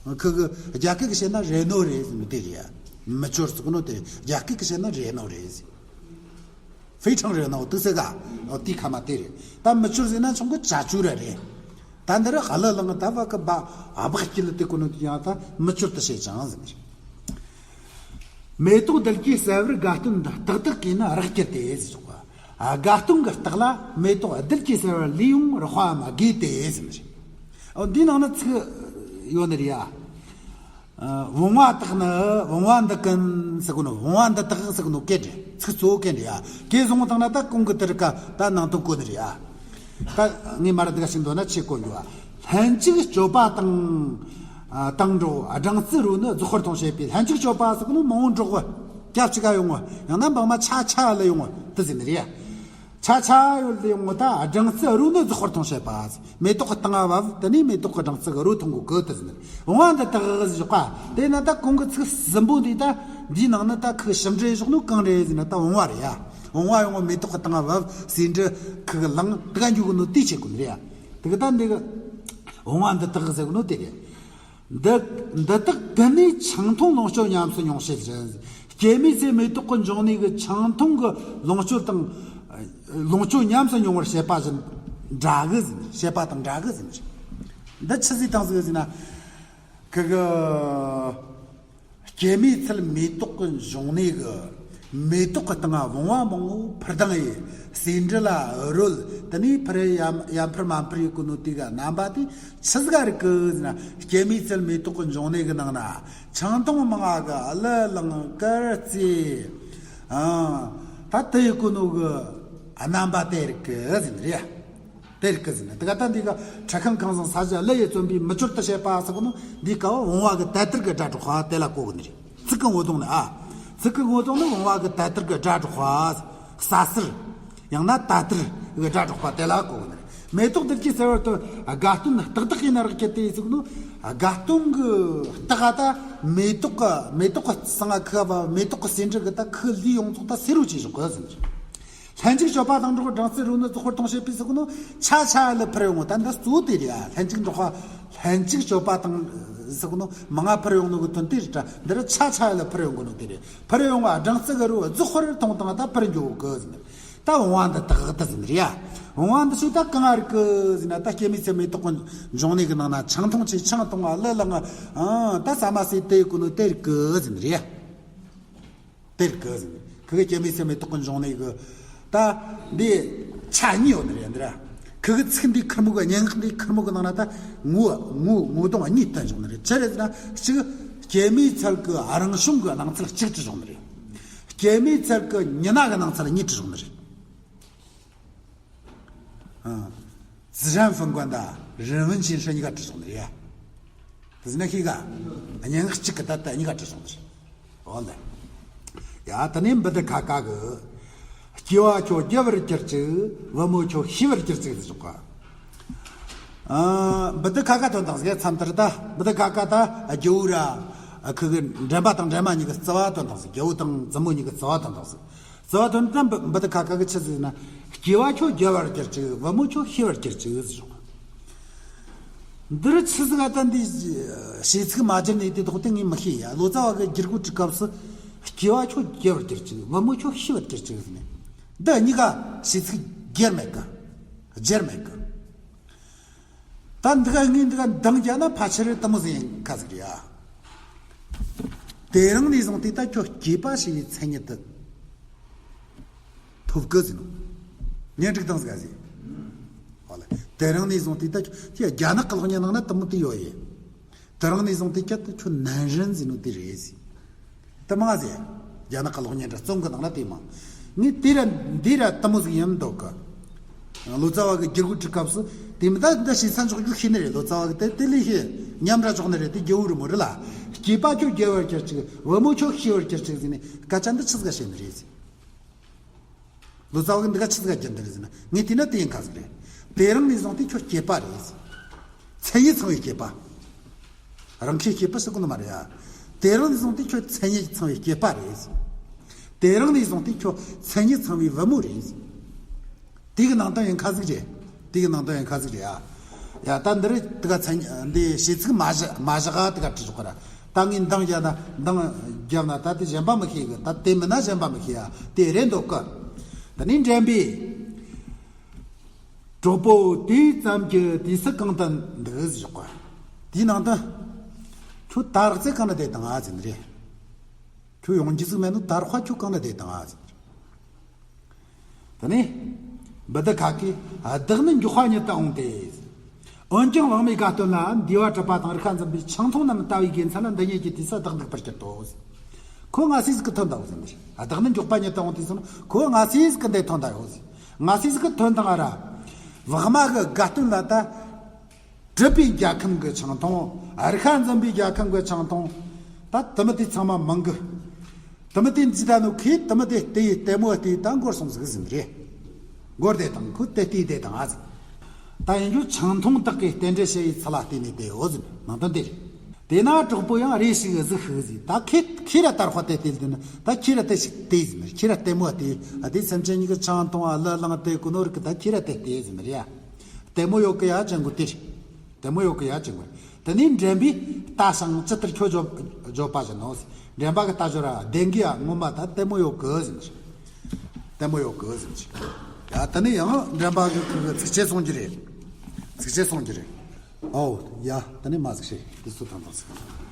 གི་ཁི་གི་རྒྱ་སྐད་གི་བཤད་ན་རེ་ནོ་རེད་ཟེར་ནི་དེ་རེད་ཡ། མི་སྐྱོར་ཟེར་གོ་ནོ་དེ་རྒྱ་སྐད་གི་བཤད་ན་རེ་ནོ་རེད་ཟེར། 非常热闹 དུ་ཟེར་ག་འོ་དེ་ཁ་མ་དེ་རེད། ད་མི་སྐྱོར་ཟེར་ན་ཆུང་གི་བྱ་སྤྱོད་ར་རེད། ད་འདི་ར་ཧ་ལ་ལང་ད་བ་གི་སྦ་སྦག་སྐྱིད་ལ་དེ་གོ་ནོ་དེ་ཡང་ད་མི་སྐྱོར་དུ་བྱེད་ཅིང་ཟེར་ནི་རེད། མེ་ཏོག་རྡུལ་གྱིས་གསལ་བར་དགའ་སྟོན་འདི། ཏག་ཏག་གིས་ནི་རེག་གྱུར་ཏེ་ཟེར་ཆོག་པ། དགའ་སྟོན་གྱི་རྟགས་ལ་མེ་ཏོག་རྡུལ་གྱིས་གསལ་བར་ལུས་ཡང་རེག་པའམ་དགོས་ཏེ་ཟེར་ནི་རེད། འོ་འདིའི་ནང་ན་ཚིག་ཡོད་ནི་རེད་ཡ། ཨ། བུང་བ་དག་ནི་བུང་བ་འདི་ཀུན་ཟེར་གོ་ནོ། བུང་བ་འདི་དག་ཟེར་གོ་ནོ་སྐད་རེད། ཚིག་གཙོ་བོ་སྐད་རེད་ཡ། སྐད་བཟང་བོ་དང་ན་ད་གོང་གི་དེར་ཀ་ད་ནང་དོན་གོ་ནི་རེད་ཡ། ད་ངས་མ་ར་འདི་ག་ཞིག་འདོད་ན་ཆེ་གོ་འགྱོ་བ། ལྷན་ཅིག་སྤྱོད་པ་དང་། ཨ། དང་འགྲོགས་སྦྲང་རྩི་རོལ་ནི་རྫོགས་པར་འཐུང་བྱེད་པའི། ལྷན་ཅིག་སྤྱོད་པ་ཟེར་གོ་ནོ་མང་བོ་འགྲོགས་གི་སྐྱབས་གཅིག་ག་ཡོང་ངོ་། ཡང་ན་འབངས་མ་ཆ་ཆ་ལ་ཡོང་ངོ་དེ་ཟེར་ནི་རེད་ཡ། ཆ་ཆ་ཡོད་དེ་ཡོང་ད་སྦྲང་རྩི་རོལ་ནི་རྫོགས་པར་འཐུང་བྱེད་པ། མེ་ཏོག་གི་སྟེང་ང་བབས། དེ་ནས་མེ་ཏོག་གི་སྦྲང་རྩི་གི་རོལ་འཐུང་གོ་གི་དེ་ཟེར་ནི། བུང་བ་འདི་དག་ཟེར་བ། དེ་ན་ད་གོང་གི་ཚིག་ཟིན་པོ་འདི་ད་ འདིའི་ནང་ན་ད་ཁོ་ཞིབ་འབྲི་བཞག་ནོ་གང་རེད་ཟེར་ན། ད་བུང་བ་རེད་ཡ། བུང་བ་ཡོང་བ་མེ་ཏོག་གི་སྟེང་ང་བབས། ཟེའུ་འབྲུ་ཁོ་གི་ལངས། དེ་ག་འགྱོ་གི་ནོ་དེ་བྱེད་དགོས་ནི་རེད་ཡ། དེ་ག་ད་འདི་གི་བུང་བ་འདི་དག་ཟེར་གི་ནོ་དེ་རེད། འདི་འདི་དག་ཀུན་ནས་ཆང་འཐུང་ལོངས་སྤྱོད་ཉམས་སུ་མྱོང་བྱེད་ཅིང་། སྐྱེད་མོས་ཚལ་མེ་ཏོག་གི་འབྱུང་གནས་ཀྱི་ཆང་འཐུང་གི་ལོངས་སྤྱོད་དང་། ལོངས་སྤྱོད་ཉམས་སུ་མྱོང་བར་བྱེད་པ་བཞིན་འདྲ་གི་ཟེར། བྱེད་པ་དང་འདྲ་གི་ཟེར། འདི་ཆི་ཟིག་དང་ཟིག་ཟེར་ན། ཁོ་གི་སྐྱེད་མོས་ཚལ་མེ་ཏོག་གི་འབྱུང་གནས་ཀྱི་མེ་ཏོག་གི་སྟེང་ང་བུང་བ་མང་པོ་འཕུར་ལྡིང་ཡེ། ཟེའུ་འབྲུ་ལ་རོལ། དེ་ནས་འཕུར་ཡ་ཡར་འཕུར་མར་འཕུར་ཡེ་གོ་ནོ་དེ་གི་རྣམ་པ་དེ་ཆི་ཟིག་རིག་གི་ཟེར་ན། སྐྱེད་མོས་ཚལ་མེ་ཏོག་གི་འབྱུང་གནས་ཀྱི་ནང་ན་ཆང་འཐུང་མང་ང་གི་གླུ་བླངས་སྐར་རྩེད། ཨ། ད་དེ་ཡེ་གོ་ནོ་གི་རྣམ་པ་དེ་རིག་གི་ཟེར་ནི་རེད། དེ་རིག་གི་ཟེར་ནི། དེ་ག་ད་འདི་ག་ཁྲ་ཁང་ཁང་བཟང་ས་གཞི་གླུ་ཡིས་རྩོམ་པའི་མི་འབྱོར་དུ་བྱེད་པ་ཟེར་གོ་ནོ་འདི་ག་བ་བུང་བ་གི་དལ་དུར་གི་སྒྲ་སྒྲོག་པ་དེ་ལ་གོ་གི་ནི་རེད། ཚིག་གི་ངོ་གདོང་ནི། ཨ། ཚིག་གི་ངོ་གདོང་ནི་བུང་བ་གི་དལ་དུར་གི་སྒྲ་སྒྲོག་པ། ས་ཟུར། ཡང་ན་དལ་དུར་གི་སྒྲ་སྒྲོག་པ་དེ་ལ་གོ་གི་ནི་རེད། མེ་ཏོག་འདིར་གྱིས་ཟེར་བར་དུ་དགའ་སྟོན་ཏག་ཏག་ཡིན་ན་རག་གི་དེ་ཟེར་གོ་ནོ། དགའ་སྟོན་གི་རྟགས་ད་མེ་ཏོག་གི་མེ་ཏོག་གི་སང་ང་ཁུ་བ་མེ་ཏོག་གི་ཟེའུ་འབྲུ་གི་ད་ཁུ་ལུས་ཡོངས་རྫོགས་ད་སེར་བོ་བྱས་བཞག་གི་ཟེར་ནི་རེད། ལྷན་ཅིག་སྤྱོད་པ་དང་འགྲོགས་སྦྲང་རྩི་རོལ་ནི་རྫོགས་པར་མཐོང་བྱེད་པས་ཟེར་གོ་ནོ། ཆ་ཆ་ལ་འཕུར་ཡོང་ངོ་། ད་འདི་གཙོ་བོ་དེ་རེད་ཡ། ལྷན་ཅིག་འགྲོགས་པ། ལྷན་ཅིག་སྤྱོད་པ་དང་ཟེར་གོ་ནོ་མང་ང་འཕུར་ཡོང་ནོ་གི་དོན་དེ་རེད་དྲ། འདི་ར་ཆ་ཆ་ལ་འཕུར་ཡོང་གོ་ནོ་དེ་རེད། འཕུར་ཡོང་བ་སྦྲང་རྩི་གི་རོལ་རྫོགས་པར་མཐོང་དང་ད་འཕུར་འགྱོ་གི་ཟེར་ནི། ད་བུང་བ་འདི་དག་ད་ཟེར་ནི་རེད་ཡ། བུང་བ་འདི་ཚོ་ད་གང་ང་རིག་གི་ཟེར་ན། ད་སྐྱེད་མོས་ཚལ་མེ་ཏོག་གི་འབྱུང་གནས་གི་ནང་ན་ཆང་འཐུང་བྱས། ཆང་འཐུང་བ་གླུ་བླངས། ཨ། ད་ཟ་མ་ཟོས་དེ་ཡེ་གོ་ནོ་དེ་རིག་གི་ཟེར་ནི་རེད་ཡ། དེ་རིག་གི་ཟེར་ནི། ཁོ་གི་སྐྱེད་མོས་ཚལ་མེ་ཏོག་གི་འབྱུང་གནས་གི་ད་འདི་ཆ་གཉིས་ཡོད་ནི་རེད་འདི་ར། ཁོ་གི་ཚིག་འདི་ཁེར་མོ་གི། སྙན་ངག་འདི་ཁེར་མོ་གི་ནང་ན་ད་ངོ་ངོ་ངོ་གདོང་གཉིས་བསྟན་བཞག་ནི་རེད། ཅི་རེད་ཟེར་ན། གཅིག་སྐྱེད་མོས་ཚལ་གི་རང་བྱུང་གི་སྣང་ཚུལ་གཅིག་བྲིས་བཞག་ནི་རེད། སྐྱེད་མོས་ཚལ་གི་ཉི་ཟླ་གི་སྣང་ཚུལ་གཉིས་བྲིས་བཞག་ནི་རེད། ཨ། 自然风光 དང་人文精神 གཉིས་ཀ་བྲིས་སོང་ནི་རེད། དེ་ནས་ཤི་ག་སྙན་ངག་གཅིག་གི་ད་ལྟ་གཉིས་ཀ་བྲིས་སོང་ནི་རེད། འོ་ལེ། ཡ། དེ་ནས་བུ་ཏི་ཁ་ཁ་གི། སྐྱེ་བ་ཁྱོད་རྒྱལ་བར་གྱུར་ཅིག། བུ་མོ་ཁྱོད་ཤེས་པར་གྱུར་ཅིག་ཟེར་བཞག་ག་ཨ། བུ་ཏི་ཁ་ཁ་དོན་དང་ཟེར་མཚམས་དེར་ད་བུ་ཏི་ཁ་ཁ་ད་རྒྱལ་བོ་ར་ཁོ་གི་འདྲེན་པ་དང་འདྲེན་མ་གཉིས་ཀྱི་རྩ་བ་དོན་དང་ཟེར། རྒྱལ་བོ་དང་བཙུན་མོ་གཉིས་ཀྱི་རྩ་བ་དོན་དང་ཟེར། རྩ་བ་དོན་དུ་བུ་ཏི་ཁ་ཁ་གི་ཆི་ཟིག་ན། སྐྱེ་བ་ཁྱོད་རྒྱལ་བར་གྱུར་ཅིག། བུ་མོ་ཁྱོད་ཤེས་པར་གྱུར་ཅིག་ཟེར། འདི་རུ་ཆི་ཟིག་ཨ། ད་འདི་བྱས་ཚིག་མ་སྦྱར་ནས་དེ་ཐོག་དེ་ངས་མི་ཤེས་ཡ། ལོ་ཙཱ་བ་གི་བསྒྱུར་བཀོད་བྲིས་སྐབས་སུ། སྐྱེ་བ་ཁྱོད་རྒྱལ་བར་གྱུར་ཅིག། བུ་མོ་ཁྱོད་ཤེས་པར་གྱུར་ཅིག་ཟེར་ནས། འདི་གཉིས་ཀ་བྱས་ཚིག་སྦྱར་མེད་གི། སྦྱར་མེད་གི། ད་འདི་ག་ངས་འདི་ག་འདང་རྒྱག་ན་ཕལ་ཆེར་དེ་མོ་ཟིག་ཡིན་ཁ་ཟིག་རེད་ཡ། དེ་རིང་ནས་བཟུང་སྟེ་ད་ཁྱོད་སྐྱེས་པ་ཞེས་པའི་མཚན་ཉིད་དེ་ཐོབ་གི་ཟེར་ནོ། གཉེན་སྒྲིག་དང་ཟིག་ཟེར། ཧོ་ལེ། དེ་རིང་ནས་བཟུང་སྟེ་ད་ཁྱོད་རྒྱ་ནག་གི་གློག་བརྙན་ནང་ན་དེ་མོ་དེ་ཡོད་ཡེ། དེ་རིང་ནས་བཟུང་སྟེ་ཁྱོད་ད་ཁྱོད་男人ཟེར་ནོ་དེ་རེད་ཟེར། དེ་མང་ཟེར། རྒྱ་ནག་གི་གློག་བརྙན་འདྲ་རྩོམ་གི་ནང་ན་དེ་མང་། ངས་དེ་ར་འདི་ར་དེ་མོ་ཟིག་ཡིན་འདུག་གི། ལོ་ཙཱ་བ་གི་བསྒྱུར་བཀོད་བྲིས་སྐབས་སུ་དེ་མི་ད་འདི་ཞིག་ས་འཇོག་རྒྱུ་ཤེས་ནི་རེད། ལོ་ཙཱ་བ་གི་དེ་དེ་ལས་ཤེས་ཉམས་ར་ཆོག་ནི་རེད། དེ་རྒྱལ་བོ་རི་མོ་རེད་ལ། སྐྱེས་པ་ཁྱོད་རྒྱལ་བར་གྱུར་ཅིག། བུ་མོ་ཁྱོད་ཤེས་པར་གྱུར་ཅིག་ཟེར་ནས་སྐད་ཆ་འདི་ཆི་ཟིག་བཤད་ནི་རེད་ཟེར། ལོ་ཙཱ་བ་གི་འདི་ག་ཆི་ཟིག་རྒྱུ་འདི་རེད་ཟེར་ན། ངས་དེ་ན་དེ་ཡིན་ཁ་ཟིག་རེད། དེ་རིང་ནས་བཟུང་སྟེ་ཁྱོད་སྐྱེས་པ་རེད་ཟེར། མཚན་ཉིད་ཚང་བའི་སྐྱེས་པ། རང་ཁྱེད་སྐྱེས་པ་ཟེར་གོ་ནི་མ་རེད་ཡ། དེ་རིང་ནས་བཟུང་སྟེ་ཁྱོད་མཚན་ཉིད་ཚང་བའི་སྐྱེས་པ་རེད། དེ་རིང་ནས་བཟུང་སྟེ་ཁྱོད་མཚན་ཉིད་ཚང་བའི་བུ་མོ་རེད། དེ་གི་ནང་དོན་ཡང་ཁ་ཟིག་རེད། དེ་གི་ནང་དོན་ཡང་ཁ་ཟིག་རེད་ཡ། ཡ། ད་འདི་རེད། དེ་ག་མཚན་འདི་བྱས་ཚིག་མ་བཞག་མ་བཞག་ག་དེ་ག་བྲིས་ཆོག་ག་ར། ད་ངས་འདང་བརྒྱབ་ན་འདང་བརྒྱབ་ན་ད་དེ་གཞན་པ་མི་ཤེས་གི། ད་དེ་མིན་ན་གཞན་པ་མི་ཤེས་ཡ། དེ་རེད་འདུག་གི། དེ་ནས་འགྲན་པས། གྲོགས་པོ་དུས་ཙམ་གྱི་དུས་སུ་གང་དུ་འདུག་ཟེར་གོ། དེའི་ནང་དུ། ཁྱོད་ད་རག་ཚེ་གང་ན་བསྡད་དང་ཨ་ཟེར་ནི་རེད། ཁྱོད་ཡོང་རྒྱུ་ཟིག་མེད་ནོ་ད་རག་ཁྱོད་གང་ན་བསྡད་དང་ཨ་ཟེར་ནི་རེད། དེ་ནས་བུ་དི་ཁ་གིས། བདག་ནི་མགྱོགས་པ་ཉིད་དུ་འོངས་ཏེ། འོན་ཀྱང་བག་མའི་དགའ་སྟོན་ལ་འདུས་པ་གྲུབ་པ་དང་རིག་པ་འཛིན་པའི་ཆང་འཐུང་རྣམས་ལྟ་བའི་དགེ་མཚན་ལ་འདི་ཉིད་ཀྱི་དུས་སུ་བདག་འདུག་པར་གྱུར་ཏོ། ཁོ་སྔ་སེ་ཟིག་གི་ཐོན་ད་ཡོད་ཟེར་ནི་རེད། བདག་ནི་མགྱོགས་པ་ཉིད་དུ་འོངས་ཏེ་ཟེར་ན་ཁོ་སྔ་སེ་ཟིག་གི་འདི་ཐོན་ད་ཡོད་ཟེར། སྔ་སེ་ཟིག་གི་ཐོན་དང་ཨ་ར། བག་མ་གི་དགའ་སྟོན་ལ་ད། གྲུབ་པའི་རྒྱལ་ཁམས་ཀྱི་ཆང་འཐུང་། རིག་པ་འཛིན་པའི་རྒྱལ་ཁམས་ཀྱི་ཆང་འཐུང་། ད་དུ་མི་དེ་ཚང་མ་མང་གི། དུ་མི་དེ་འཛི་ད་ནོ་ཁོས་དུ་མི་དེ་ལྟེ་ཡི་ལྟད་མོ་ལྟེ་ད་འགོར་སོང་ཟིག་ཟིན་རེད། འགོར་བསྡད་དང་ཁོ་ལྟེ་ལྟེ་བསྡད་དང་ཨ་ཟིག། ད་ཡིན་རྒྱུ་ཆང་འཐུང་དག་གིས་རྟེན་འབྲེལ་བྱེད་ཡི་ཚུལ་ལ་བལྟས་ནས་བསྡད་ཡོད་ཟིན་ནང་དོན་དེ་རེད། དེ་ན་གྲོགས་པོ་ཡང་རེ་ཞིག་གཟིགས་ཤིག་ཟེར། ད་ཁྱེད་ཁྱེད་ར་དར་ཁ་དེ་བལྟས་ལྟོས་ན། ད་ཁྱེད་ར་དེ་ཞིག་དེ་ཟེར་མ་རེད། ཁྱེད་ར་ལྟད་མོ་དེ། ཨ་དེ་སེམས་ཅན་གཉིས་ཀྱི་ཆང་འཐུང་བ་གླུ་བླངས་དེ་ཀུན་ནོ་རིགས་ད་ཁྱེད་ར་དེ་དེ་ཟེར་མ་རེད་ཡ། ལྟད་མོ་ཡོད་གི་ཡ་ཅན་གོ་དེ་རེད། ལྟད་མོ་ཡོད་གི་ཡ་ཅན་གོ་རེད། དེ་ནས་འགྲན་པས་ལྟ་ཞིང་ཇི་ལྟར་ཁྱོད་བརྗོད་བརྗོད་པ་བཞིན་ནོ། འགྲན་པ་གི་ལྟ་སྦྱོར་ར་བདེན་གི་ཡ། ངོ་མ་ད་ལྟད་མོ་ཡོད་གི་ཟེར་མ་རེད། ལྟད་མོ་ཡོད་གི་ཟེར་མ་རེད་ཡ། དེ་ནས་ཡང་འགྲན་པ་གི་ཚིགས་བཅད་གསུང་རྒྱུ་རེད། ཚིགས་བཅད་གསུང་རྒྱུ་རེད། ཨོ་ཡ། ད་ནི་མ་ཟིག་ཤེས་དེ་སུ་ཐང་ཐང་ཟིག